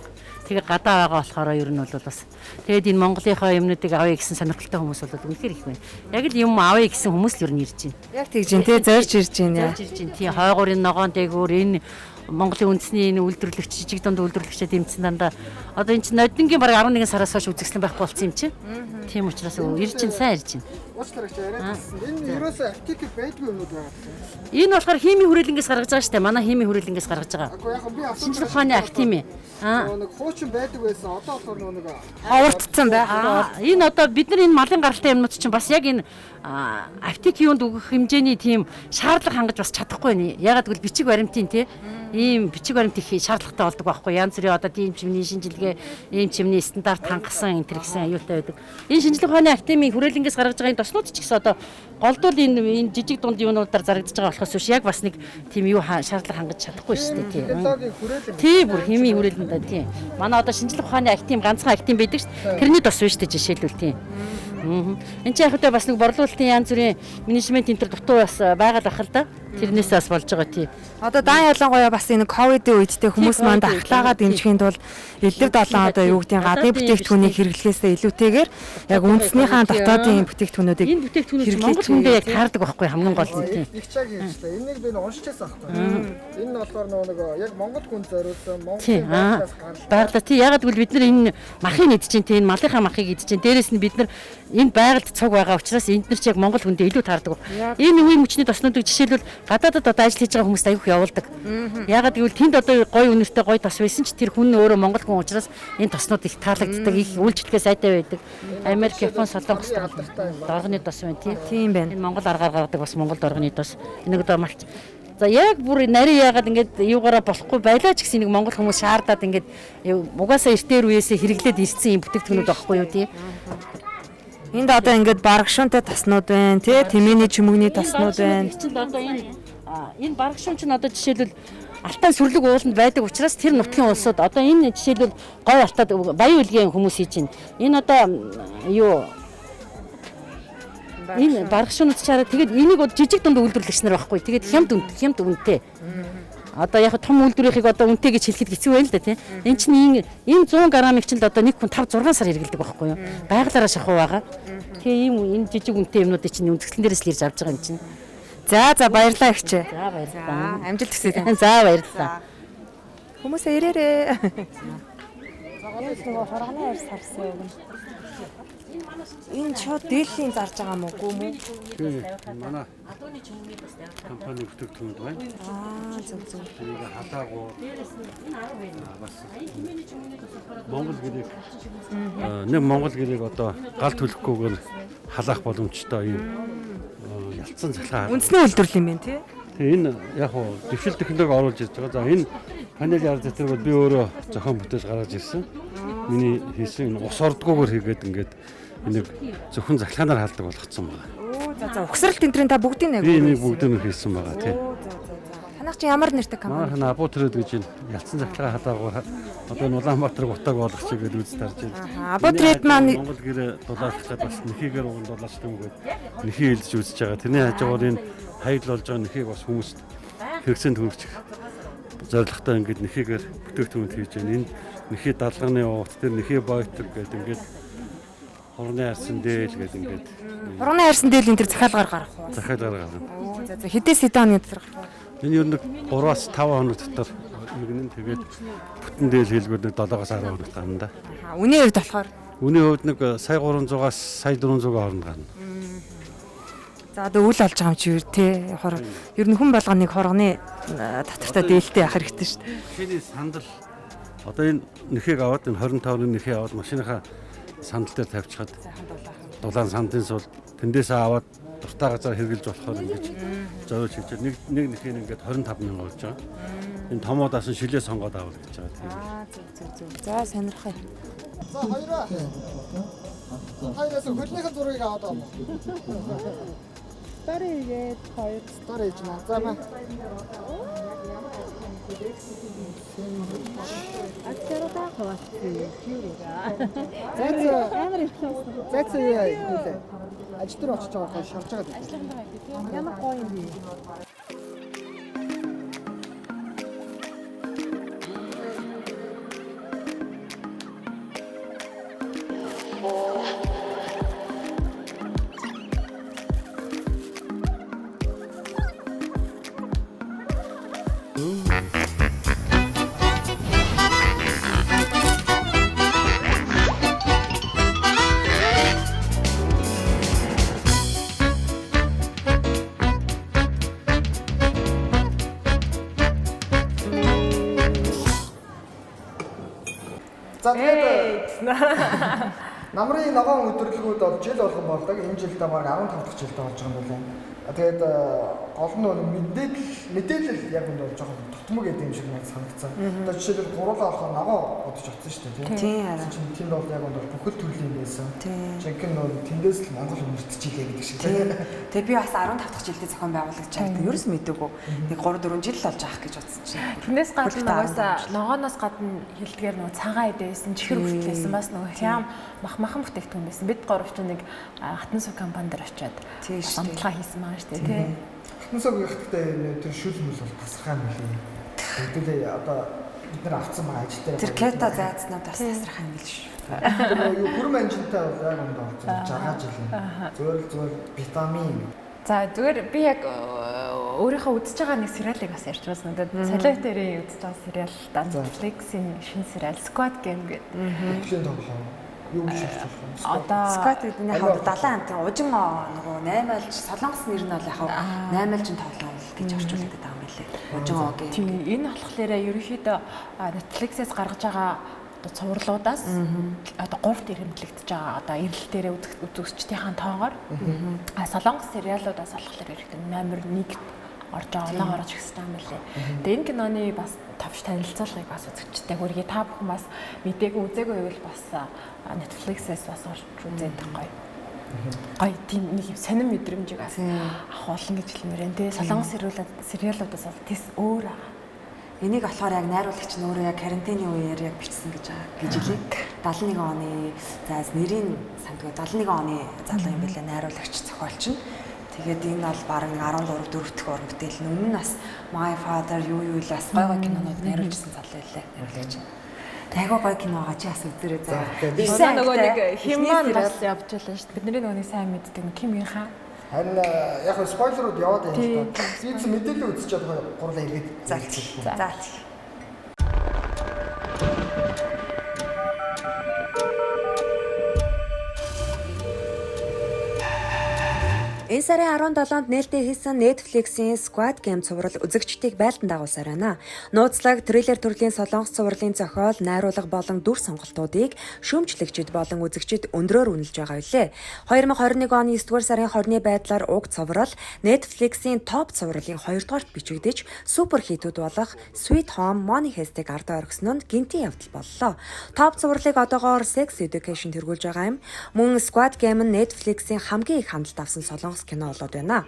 Тэгээ гадаа байгаа болохоор ер нь бол бас тэгээд энэ Монголынхаа юмнуудыг авъя гэсэн сонирхолтой хүмүүс бол үнэхээр их байна. Яг л юм авъя гэсэн хүмүүс л ер нь ирж байна. Яг тэгж гин тий зорж ирж гин яа. Зорж ирж гин тий хойгуурын ногоон дээгүүр энэ Монголын үндэсний энэ үйлдвэрлэгч жижиг дунд үйлдвэрлэгчид дэмжсэн дандаа одоо энэ чинь ноднингийн бараг 11 сараас хойш үзэсгэлэн байхгүй болсон юм чинь. Тийм учраас ирж чинь сайн ирж чинь. Уучлаарай чи яриад байсан. Энэ ерөөсөө аптекэд байдгүй юмнууд байгаа гэсэн. Энэ болохоор химийн хүрээлэнгээс гаргаж байгаа шүү дээ. Манай химийн хүрээлэнгээс гаргаж байгаа. Агүй яг би асууж Шинжлэх ухааны академи. Аа нэг хуучин байдаг байсан. Одоо болохоор нөгөө нэг ховордсон байх. Энэ одоо бид нар энэ малын гаралтай юмнууд чинь бас яг энэ аптек юунд өгөх хэмжээний тийм шаардлага хангаж бас чадахгүй нэ. Ягаад гэвэл бичиг баримтын тий ийм бичиг баримт их шаардлагатай болдог байхгүй. Янз бүрийн одоо тийм чимний шинжилгээ, ийм чимний стандарт хангасан энэ төр гэсэн аюултай байдаг. Энэ шинжлэх ухааны академийн хүрээлэнгээс гаргаж байгаа энэ тоснууд ч гэсэн одоо голдуул энэ энэ жижиг дунд юунуудаар зарагдаж байгаа болохоос биш яг бас нэг тийм юу шаардлага хангаж чадахгүй шүү дээ тийм. Тий бүр химийн хүрээлэндээ тийм. Манай одоо шинжлэх ухааны академи ганцхан академи байдаг шүү дээ. Тэрний тос биш шүү дээ жишээлбэл тийм. Энд чинь яг хөтэ бас нэг борлуулалтын янз бүрийн менежмент энэ төр дутуу бас байгаа л ах л да. Тэрнээс бас болж байгаа тий. Одоо даан ялангуяа бас энэ ковидын үед те хүмүүс манд ахлаагаа дэмжихийн тулд элдв долоон одоо юу гэдгийг гадны бүтээгдэхүүнийг хэрэглэхээсээ илүүтэйгээр яг үндэснийхаа дотоодын бүтээгдэхүүнүүдийг энэ бүтээгдэхүүнүүд Монгол хүндээ яг таардаг байхгүй хамгийн гол нь тий. Их чаг хэлжлээ. Энийг би уншчихсан байхгүй. Энэ нь болохоор нөгөө нэг яг Монгол хүн зориулсан Монголын байглаас гаралтай. Байгалаа тий. Ягаад гэвэл бид нар энэ махыг идэж чинь тий энэ малынхаа махыг идэж чинь дээрэс нь бид нар энэ байгальд цуг байгаа учраас энд нар чи яг Монгол хүндээ илүү таардаг. Энэ үе мөчний тоснуудыг жишээлбэл гадаадад одоо ажил хийж байгаа хүмүүст аюух явуулдаг. Ягаад гэвэл тэнд одоо гоё үнэртэй гоё тос байсан ч тэр хүн өөрөө Монгол хүн учраас энэ тоснууд их таалагддаг, их үйлчлэгээ сайтай байдаг. Америк, Япон, Солонгос доргоны тос байна тий. Тийм байна. Энэ Монгол аргаар гаргадаг бас Монгол доргоны тос. Энийг одоо малч За яг бүр нарийн яагаад ингээд юугаараа болохгүй байлаа ч гэсэн нэг монгол хүмүүс шаардаад ингээд угаасаа эртээр үеэсээ хэрэглээд ирсэн юм бүтээгдэхүүнүүд байхгүй юу тий. Энд одоо ингээд баргшуунтай тоснууд байна тий, тэмээний чөмөгний тоснууд байна. Чинь одоо энэ баргшуун чинь одоо жишээлбэл Алтай сүрлэг ууланд байдаг учраас тэр нутгийн улсууд одоо энэ жишээлбэл гой алтад баян үлгийн хүмүүс хийж байна. Энэ одоо юу энэ баргашуунууд чараа тэгээд энийг бол жижиг дунд үйлдвэрлэгч нар байхгүй. Тэгээд хямд үнэтэй. Одоо яг том үйлдвэрийнхийг одоо үнэтэй гэж хэлэхэд хэцүү байна л да тий. Энэ чинь энэ 100 грамыг чинь л одоо нэг хүн 5 6 сар хэрэглэдэг байхгүй юу? Байгалаараа шахуу байгаа. Тэгээ ийм энэ жижиг үнэтэй юмнуудыг чинь үзэсгэлэн дээрээс л ирж авч байгаа юм чинь. За за баярлалаа ихчээ. За баярлалаа. Амжилт хүсье тань. За баярлалаа. Хүмүүсээ ирээрээ. Яг нөгөө хоргоны арьс харсан юм. Энэ шууд дээлийн зарж байгаа мó гү мүү? Тийм. Манай компани бүтээгдэхүүнд байна. Аа зөв зөв. Энийг халаагүй бас Монгол гэрийг нэг Монгол гэрийг одоо гал төлөхгүйгээр халаах боломжтой юм ялцсан цахилгаан. Үндэсний үйлдвэрлэл юм байна тий. Тэгээ энэ яг хуу дэвшил технологи оруулж ирж байгаа. За энэ панел ард дээр бол би өөрөө зохион бүтээж гаргаж ирсэн. Миний хийсэн энэ ус ордгүйгээр хийгээд ингээд энийг зөвхөн цахилгаанаар халдаг болгоцсон байгаа. Өө за за угсрал тэнтрийн та бүгдийг нэг. Би энийг бүгдийг хийсэн байгаа тий. Танах чи ямар нэртэй компани? Манайх нь Абу Трейд гэж энэ ялцсан цахилгаан халаагаар одоо энэ Улаанбаатар гутааг болгочих гэж үз тарж байна. Абу Трейд маань Монгол гэрээ дулаалах гээд бас нэхийгээр уган дулаач юм гээд нэхий илж үзэж байгаа. Тэрний хажуугаар энэ хаягдл болж байгаа нэхийг бас хүмүүст хэрэгцээнд хүргэх зорилготой ингээд нэхийгээр бүтээгдэхүүн хийж байна. Энэ нэхий далганы уут тэр нэхий бойтер гэдэг ингээд хурны арсан дээл гэдэг ингээд хурны арсан дээл энэ төр захиалгаар гарах уу? Захиалгаар гарна. Оо за за хэдээс хэдэн хоногийн дотор гарах вэ? Энэ ер нь 3-аас 5 хоног дотор иргэнэ. Тэгээд бүтэн дээл хийлгүүд нэг 7-оос 10 хоногт гарна да. Үнийн хувьд болохоор үнийн хувьд нэг сая 300-аас сая 400-ийн хооронд гарна. За одоо үл олж байгаа юм чи юу те хор ер нь хүн болгоныг хоргоны татвартай дээлтэй явах хэрэгтэй шүү дээ. Машины сандал одоо энэ нэхийг аваад энэ 25-ны нэхийг аваад машиныхаа сандал дээр тавьчихад дулаан сандын сул тэндээсээ аваад дуртай газар хэрглэж болохоор ингэж зориулж хийж нэг нэг нэхийг ингээд 25 мянга болж байгаа. Энэ томоодаас нь шилээ сонгоод авал гэж байгаа тийм. Аа зөв зөв зөв. За сонирхъя. За хоёроо. Хоёроос хөлнийхэн зургийг аваад байгаа юм. Story хийгээд хоёр story хийж маа. За маа. Актеруудаа хуваалцсан юм. За за амар их. За за юу лээ. Ажил дээр очиж байгаа шавж байгаа. Ямар гоё юм бэ? За тэгээд намрын ногоон өдөрлгүүд бол жил болгон болдог. Энэ жилдээ баг 15 дахь жилдээ болж байгаа юм байна. Тэгээд гол нь мэдээлэл яг үнд бол жоохон дутмаг гэдэг юм шиг надад санагдсан. Одоо жишээлбэл гуруулаа болохоор ногоон бодож очсон шүү дээ тийм. Тийм. Тэнд бол яг үнд бол бүхэл төрлийн байсан. Жинхэнэ нөр тэндээс л Монгол хүмүүстчихлээ гэдэг шиг тийм. Тэгээ би бас 15 дахь жилдээ зохион байгуулагч чад ерөөс мэдээгүй. Нэг 3 4 жил л болж авах гэж бодсон чинь. Тэрнээс гадна угаасаа ногооноос гадна хилдгээр нөгөө цагаан эд байсан, чихэр хүртэл байсан бас нөгөө хям мах махан бүтээгдэхүүн байсан. Бид гурав чинь нэг хатан суг компани дээр очиад амталгаа хийсэн байгаа шүү дээ тий. Хатан суг ихтэй тэр шүл мүл бол тасархай юм лээ. Хэдүүлээ одоо бид нар авцсан байгаа ажил дээр тэр кета зайцнууд бас тасархай юм л шүү. Тэр юу хүрм анжинтай бол яг үнд бол жаргаж илээ. Зүгээр л зүгээр витамин. За зүгээр би яг өөрийнхөө үзэж байгаа нэг сериалыг бас ярьж байсан. Надад Солиотэрийн үзэж байгаа сериал да Netflix-ийн шинэ сериал Squad Game гэдэг. Хөглөлийн тоглоом. Юу гэж хэлж болох вэ? Одоо Squad гэдэг нь яг далайн амтан ужин нөгөө 8 айлж Солонгос нэр нь бол яг 8 айлжин тоглоом гэж орчуулдаг юм байлээ. Ужин оо гэх. Тийм энэ болохоор ерөнхийдөө Netflix-ээс гаргаж байгаа одоо цувралуудаас одоо 3-т эрэмблэгдэж байгаа одоо эрэлт дээрээ үзэгчдийн тоогоор а Солонгос сериалуудаас болохоор ерөнхийдөө номер 1-т орж байгаа оноо орж ирсэн юм байлээ. Тэгээ энэ киноны бас товч танилцуулгыг бас үзэгчтэй хүргэе. Та бүхэн бас мдээгүй үзээгүй байвал бас Netflix-ээс бас орж үзээд гоё. Гоё тийм нэг юм сонин мэдрэмжийг бас авах болно гэж хэлмээр байна. Тэгээ Солонгос сериалуудаас бол тэс өөр аа. Энийг болохоор яг найруулагч нь өөрөө яг карантины үеэр яг бичсэн гэж гэж хэлээ. 71 оны за нэрийг сандгүй 71 оны залуу юм байлаа найруулагч зохиолч нь. Тэгээд энэ бол бараг 13 4 дахь уран бүтээл нь. Өмнө нь бас My Father юу юу л бас гой гой кинонууд найруулжсэн залуу байлаа найруулагч. Айгуу гой кино байгаа чи бас үзээрэй заа. Манай нөгөө нэг хим маань бас явж байлаа шүү дээ. Бидний нөгөө нэг сайн мэддэг Ким Юн хаан. Харин яг нь спойлерууд яваад байна л да. Би ч мэдээлэл үзчихээд гурлаа эргээд за. За. Энэ сарын 17-нд нээлттэй хийсэн Netflix-ийн Squid Game цуврал үзэгчдийг байлдан дагуулсаар байна. Нууцлаг трейлер төрлийн солонгос цувралын зохиол, найруулга болон дүр сонголтуудыг шүүмжлэгчид болон үзэгчид өндрөөр үнэлж байгаа билээ. 2021 оны 9-р сарын 20-ны байдлаар уг цуврал Netflix-ийн топ цувралын 2-дугаарт бичигдэж, супер хитүүд болох Sweet Home, Money Heist-ыг ардаа орхисон нь гинтийн явдал боллоо. Топ цувралыг одоогоор Sex Education тэргүүлж байгаа юм. Мөн Squid Game нь Netflix-ийн хамгийн их хандлт авсан солонгос кино болоод байна.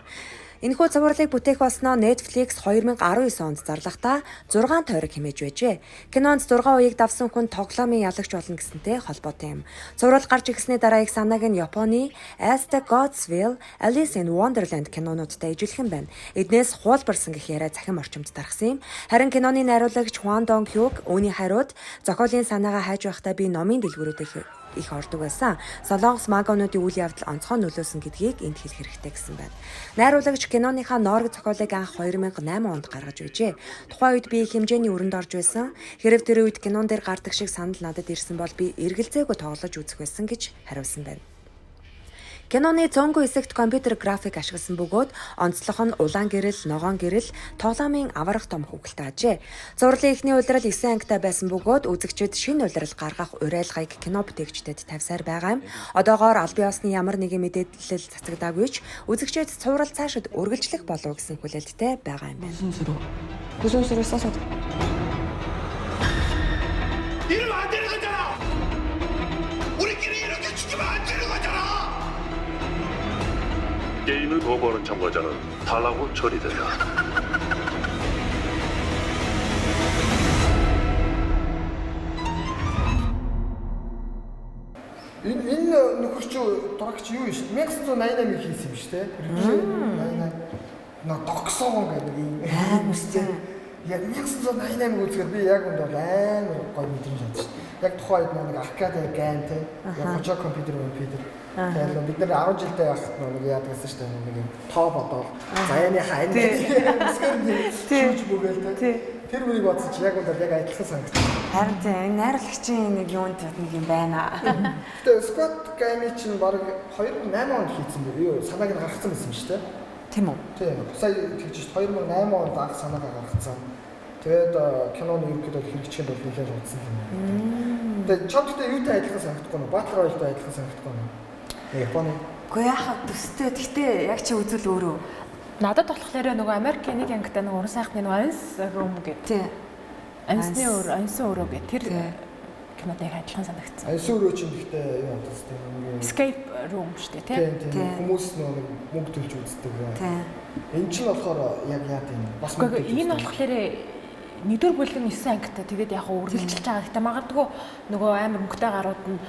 Энэхүү цувралыг бүтээх болсноо Netflix 2019 онд зарлахдаа 6 тойрог хэмээж байжээ. Кинонд 6 уяыг давсан хүн тоглоомын ялагч болно гэсэнтэй холбоотой юм. Цуврал гарч ирсний дараа их санааг нь Японы As the Gods Will, Alice in Wonderland кинонуудтай ижилхэн байна. Эднээс хуулбарсан гэх яриа захим орчимд тархсан юм. Харин киноны найруулагч Хван Дон Хюг үүний хариуд зохиолын санаагаа хайж байхдаа би номын дэлгүүрүүдээ их ордог байсан. Солонгос магануудын үйл явдал онцгой нөлөөсөн гэдгийг энд хэлэх хэрэгтэй гэсэн байна. Найруулагч киноныхаа ноорог зохиолыг анх 2008 онд гаргаж байжээ. Тухайн үед би их хэмжээний өрөнд орж байсан. Хэрв тэр үед кинон дээр гардаг шиг санал надад ирсэн бол би эргэлзээгүй тоглож үзэх байсан гэж хариулсан байна. Киноны цөөнгүй хэсэгт компьютер график ашигласан бөгөөд онцлог нь улаан гэрэл, ногоон гэрэл, тоглоомын аварга том хүүхэлтэй ажээ. Зурлын эхний улирал 9 ангитай байсан бөгөөд үзэгчид шинэ улирал гаргах уриалгыг кино бүтээгчдэд тавьсаар байгаа юм. Одоогоор аль бие усны ямар нэгэн мэдээлэл цацагдаагүй ч үзэгчид цуврал цаашид үргэлжлэх болов гэсэн хүлээлттэй байгаа юм байна. 무슨 수로 써서 이러면 안 되는 거잖아! 우리끼리 이렇게 죽이면 안 되는 거잖아! 게임을 거부하는 참가자는 탈락으로 처리된다. Энэ нөхөр чи дурагч юу юм шиг 1988-ыг хийсэн юм шүү дээ. 88 на догсон гэдэг нэг юм амар тийм. Яг 1988-ыг үзэхээр би яг үнд бол амар гоё мэдрэмж авсан шүү дээ. Яг тухайн үед нэг аркад гайн те. Яг хожоо компьютер компьютер. Тэгээд бид нэр 10 жилдээ байхад нэг яадаг гэсэн шүү дээ. Нэг юм тоо бодоол заяаныхаа ань шүүж бүгээл те. Тэр мөрийг бодсон чи яг үнд бол яг адилхан санагдсан. Харин тийм энэ найруулагчийн нэг юунд нэг юм байна. Гэтэ Squad Game чинь баг 2008 онд хийсэн бэ? Юу санааг нь гаргацсан байсан шүү дээ. Тийм үү? Тийм. Сая тэгж шít 2008 онд анх санаагаа гаргацсан. Тэгээд киноны ерөнхийдөө хэрэгжихэд бол нэлээд удсан юм байна. Тэгээд чамд гэтэ юутай адилхан санагдахгүй нөө? Battle Royale-тай адилхан санагдахгүй нөө? Японы. Үгүй яхав төстэй. Гэтэ яг чи үзвэл өөрөө. Надад болохоор нөгөө Америкийн нэг ангитай нөгөө уран сайхны нөгөө Онс room гэдэг. Тийм. Онсны өөр, онсон өрөө гэх тэр кинод яг адилхан санагдсан. Онсон өрөө чинь гэхдээ юу бодсон тийм. Escape room шүү дээ, тийм. Тийм. Хүмүүс нөгөө мөнгө төлж үздэг. Тийм. Энэ чинь болохоор яг яа тийм бас мөнгө төлж. Энэ болохоор нэгдүгээр бүлэг нь 9 ангитай тэгээд яг үргэлжилж байгаа. Гэтэ магадгүй нөгөө амар мөнгөтэй гарууд нь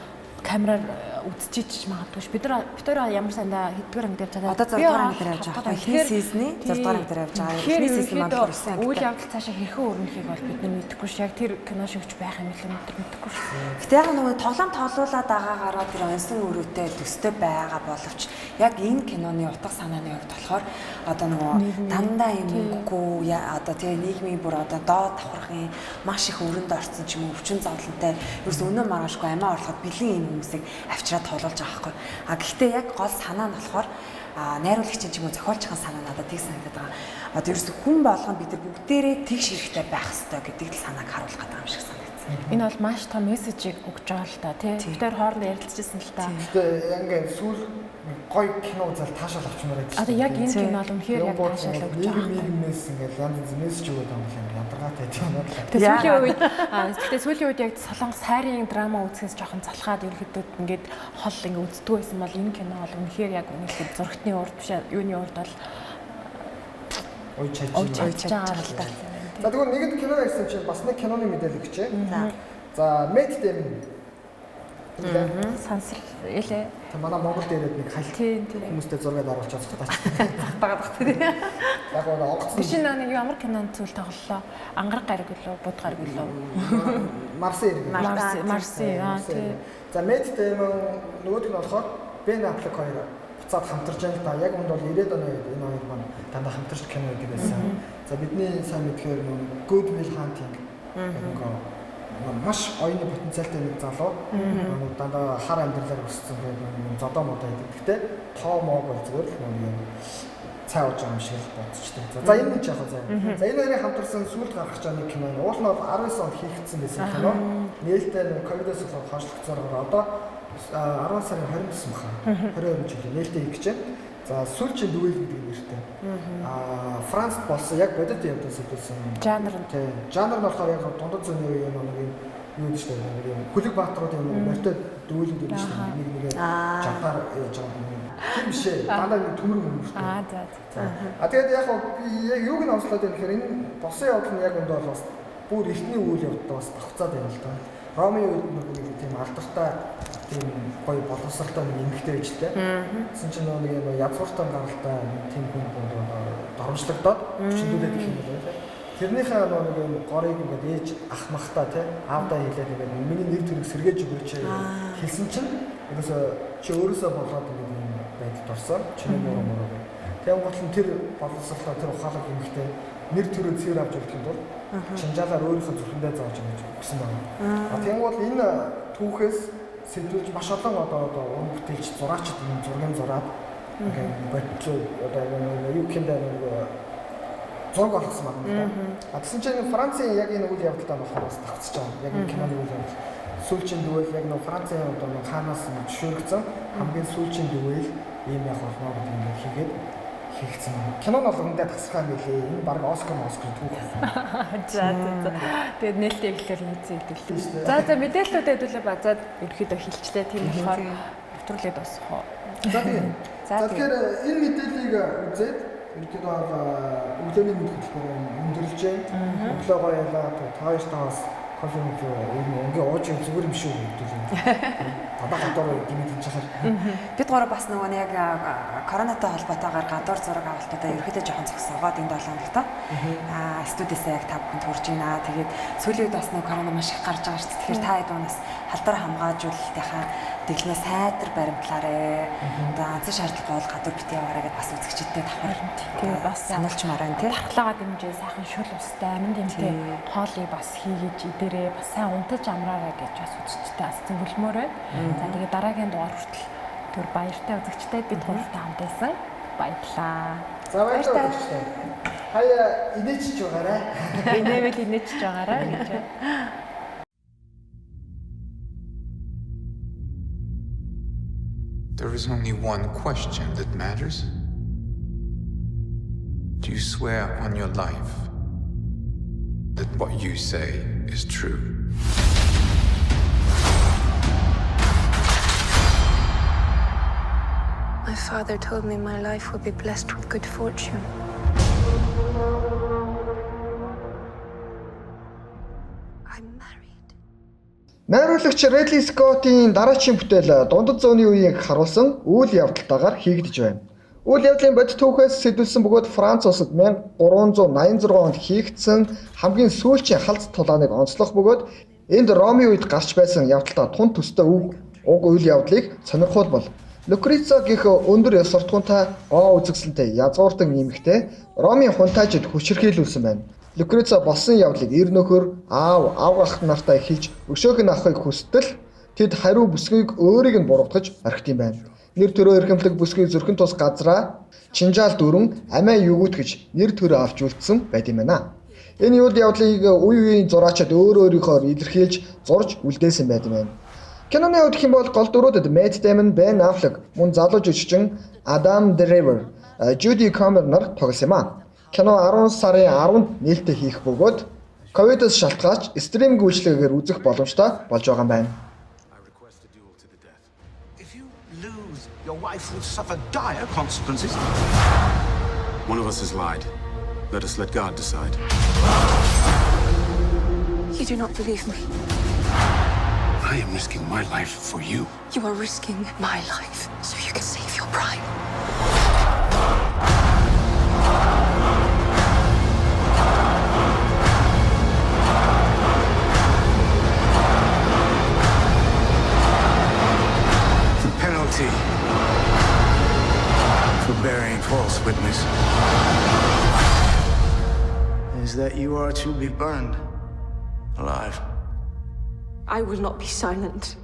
камераар үзчихэж магадгүй ш. Бид нар ямар сандаа хэддүгээр анги дээр чадаа. Одоо 6 дугаар анги дээр явж байгаа. Эхний сизны 6 дугаар анги дээр явж байгаа. Эхний сизон маань 9 анги. Үйл явдал цаашаа хэрхэн өрнөхийг бол бид нар мэдэхгүй ш. Яг тэр кино шигч байх юм л бид нар мэдэхгүй ш. Гэтэ яг нөгөө тоглоом тоглуулад байгаагаараа тэр онсон өрөөтэй төстэй байгаа боловч яг энэ киноны утга санааны хувьд болохоор одоо нөгөө дандаа юм мөнгөгүй одоо тэгээ нийгмийн бүр одоо доод давхархын маш их өрөнд орсон ч юм уу өвчин зовлонтой ерөөс өнөө маргаашгүй амиа орлоход бэлэн юм хүмүүсийг авчираад тоглуулж байгаа байхгүй. А гэхдээ яг гол санаа нь болохоор найруулагчийн ч юм уу зохиолчийн санаа надад тийг санагдаад байгаа. Одоо ерөөс хүн болгон бид нар бүгдээрээ тэгш хэрэгтэй байх ёстой гэдэг л санааг харуулах гэдэг юм шиг санагдсан. Энэ бол маш том мессежийг өгч байгаа л та тий. Бид хоёр хоорондоо ярилцчихсан л та. Гэтэ яг ингээд сүүл гоё кино үзэл таашаал авчмаар байдаг. Одоо яг энэ кино бол үнэхээр яг таашаал өгч байгаа. Нийгмээс ингээд янз янз мессеж өгөөд байгаа юм ядаргаатай тийм үү. Тэгээ сүүлийн үед яг солонгос хайрын драма үзэхээс жоохон залхаад ерөнхийдөө ингээд хол ингээд үздэг байсан бол энэ кино бол үнэхээр яг үнэхээр зурагтны урд биш юуны урд бол уйж чадж байгаа л та. За, тэгвэл нэгэнд кино ярьсан чинь бас нэг киноны мэдээлэл өгчээ. За, Matt Damon. Сансар элэ. Тэг манай Монголд ирээд нэг хальт хүмүүстэй зураг оруулж цухтаач. Цухтаагаад баг тийм. Яг гоо онгоцсон. Биш нэг ямар кинонд зүйл тоглолоо. Ангараг гариг үлээ, буд гариг үлээ. Марсын иргэн. Марсын аа тий. За, Matt Damon нөгөөх нь болохоор Ben Affleck хоёр буцаад хамтарч байгаа л да. Яг үнд бол 90-ад оны үед энэ хоёр маань дандаа хамтарч кино хийдэг байсан. За, бидний сайн мэдхээр нөө Good Will Hunting гэх нэг маш оюуны потенциалтай нэг залуу нэг дандаа хар амьдралаар өссөн гэдэг нэг зодоо модоо гэдэг. Гэхдээ тоо моог бол зүгээр л нэг юм цай ууж байгаа юм шиг л бодчихдаг. За, энэ нэг яхаа заа. За, энэ хоёрын хамтарсан сүүлд гарах гэж байгаа нэг кино. Уул нь бол 19 онд хийгдсэн байсан кино. Нээлттэй нэг ковидос болоод хойшлогдсоор одоо 10 сарын 29 баха. 22 жилийн нээлттэй хийх гэж байна. За, сүүлчийн дуэл гэдэг нэртэй. Францд болсон яг бодит явдал сэдвүүлсэн. Жанр нь. Тийм. Жанр нь болохоор яг дундад зүүнний үеийн нэг юм юу гэдэг чинь нэг юм хүлэг баатруудын нэг морьтой дуэлүүд гэдэг чинь нэг нэгээ жавтаар яаж байгаа юм. Тийм биш ээ. Дандаа нэг төмөр мөртэй. За за. Тэгээд яг юуг нь онцлоод байна гэхээр энэ болсон явдал нь яг үнд бол бас бүр эртний үйл явдал бас давхцаад байна л да. Ромын үед нэг тийм алдартай тийм гоё боловсралтай нэг эмэгтэй байж тээ. Тэсэн чинь нэг юм язгууртай гаралтай тийм хүн доромжлогдоод хүчндүүлээд гэх юм болоо тий. Тэрнийхээ нэг юм горыг ингээд ээж ах махта тий аавдаа хэлээд ингээд миний нэр төрийг сэргээж өгөөч хэлсэн чинь ерөөсөө чи өөрөөсөө болоод ингээд юм байдалд орсон. Чиний буруу мөрөө гэх. Тэнгуут нь тэр боловсралтай тэр ухаалаг эмэгтэй нэр төрөө цэвэр авч үлдэхэд бол чинжаалаар өөрийнхөө зүрхэндээ зааж ингэж өгсөн байна. Тэнгуут энэ түүхээс сэдвүүлж маш олон одоо уран бүтээлч зураачид юм зургийн зураад ингээд бодлоо одоо юу гэмдэ нэг зураг олгосон байна л да. Тэгсэн чинь Францын яг энэ үйл явдалтай болохоор бас давхцаж байгаа. Яг энэ киноны үйл явдал. Сүүлчийн дуэл яг нэг Францын одоо нэг хаанаас зөвшөөрөгдсөн хамгийн сүүлчийн дуэл ийм яг болно гэдэг ингээд хийгээд хийгдсэн. Кино нь бол үндэ тасархай мэлээ. Энэ баг Оскар түүх байна. За за. Тэгээд нээлттэй эхлэхээр нэгзэн хэдүүлээ. За за, мэдээллүүдээ хэдүүлээ базаад ерөөхдөө хилчлээ. Тийм болохоор нэвтрүүлээд дуусгах уу. За тийм. За, тэгэхээр энэ мэдээллийг үзээд ерөөхдөө бол өглөөний мэд хөтөлбөр өндөрлж байна. Өглөө гоё ялаа. Та хоёртаа бас кофе мөфе ер нь өнгийн ууж зүгээр юм шүү хэдүүлээ. Дандаа гадуур гимэд хийж хахаар. Бид гурав бас нөгөө нэг коронавитой холбоотойгоор гадуур зураг авалтуудаа ерөөхдөө жоохон зогсоогоод энэ 7 хоногт студиэсээ яг та бүхэнд хүрж байна. Тэгээд сүүлийн үед бас нөгөө корона маш их гарч байгаа шүү дээ. Тэгэхээр та хэд унаас халдвар хамгаажуулалтынхаа дэглэмээ сайтар баримтлаарэ. Одоо анцсан шаардлагагүй бол гадуур битгий яваарай гэдээ бас үзэгчдэд давхар. Тэгээ бас сануулчмаар байна тий. Дархлаагаа дэмжээ сайхан шүл устай амин дэмтэй хоолыг бас хийгээж идэрээ бас сайн унтаж амраарай гэж бас үзэгчдэд бас зөвлөмөр байна. За, тэгээ дараагийн дугаар хүртэл түр баяртай үзэгчдэд бид гуравтай хамт байсан. Баярлалаа. За, баярлалаа үзэгчдээ. Хаяа инээчж байгаарай. Инээвэл инээчж байгаарай гэж. There is only one question that matters. Do you swear on your life that what you say is true? My father told me my life would be blessed with good fortune. I'm married. Найруулагч Ridley Scott-ийн дараачийн бүтээл дундад зууны үеийг харуулсан үйл явдалтайгаар хийгдэж байна. Үйл явдлын бодит түүхээс сэдвэлсэн бөгөөд Франц улсад 1386 онд хийгдсэн хамгийн сүүлчийн халз тулааныг онцлох бөгөөд энд Ромын үед гарч байсан явдалтай тун төстэй уг үйл явдлыг сонирхолбол. Лукреца гэх өндөр ёс суртахуунтай гоо үзэсгэлэнтэй язгууртан эмэгтэй Ромын хунтаажид хүчирхийлүүлсэн байна. Лукреца болсон явдлыг эр нөхөр, аав, авга ах нартай хэлж өшөөх нь авахыг хүстэл тэд хариу бүсгүйг өөрийг нь буруутгаж орхит юм байна. Нэр төрөө эрхэмлэг бүсгүй зүрхэн тус газраа чинжаал дөрөн амиа югүтгэж нэр төрөө авч үлдсэн байт юм байна. Энэ үйл явдлыг үе үеийн зураачид өөр өөрийнхөөр илэрхийлж зурж үлдээсэн байт юм байна. Киноны хувьд гэх юм бол гол дүрүүдэд Matt Damon, Ben Affleck, мөн залуу жүжигчин Adam Driver, Jodie Comer нар тоглосон юм а. Кино 10 сарын 10-нд нээлттэй хийх бөгөөд ковидос шалтгаалж стриминг үйлчилгээгээр үзэх боломжтой болж байгаа юм байна. If you lose, your wife will suffer dire consequences. One of us has lied. Let us let God decide. You do not believe me. I am risking my life for you. You are risking my life so you can save your prime. The penalty for bearing false witness is that you are to be burned alive. I will not be silent.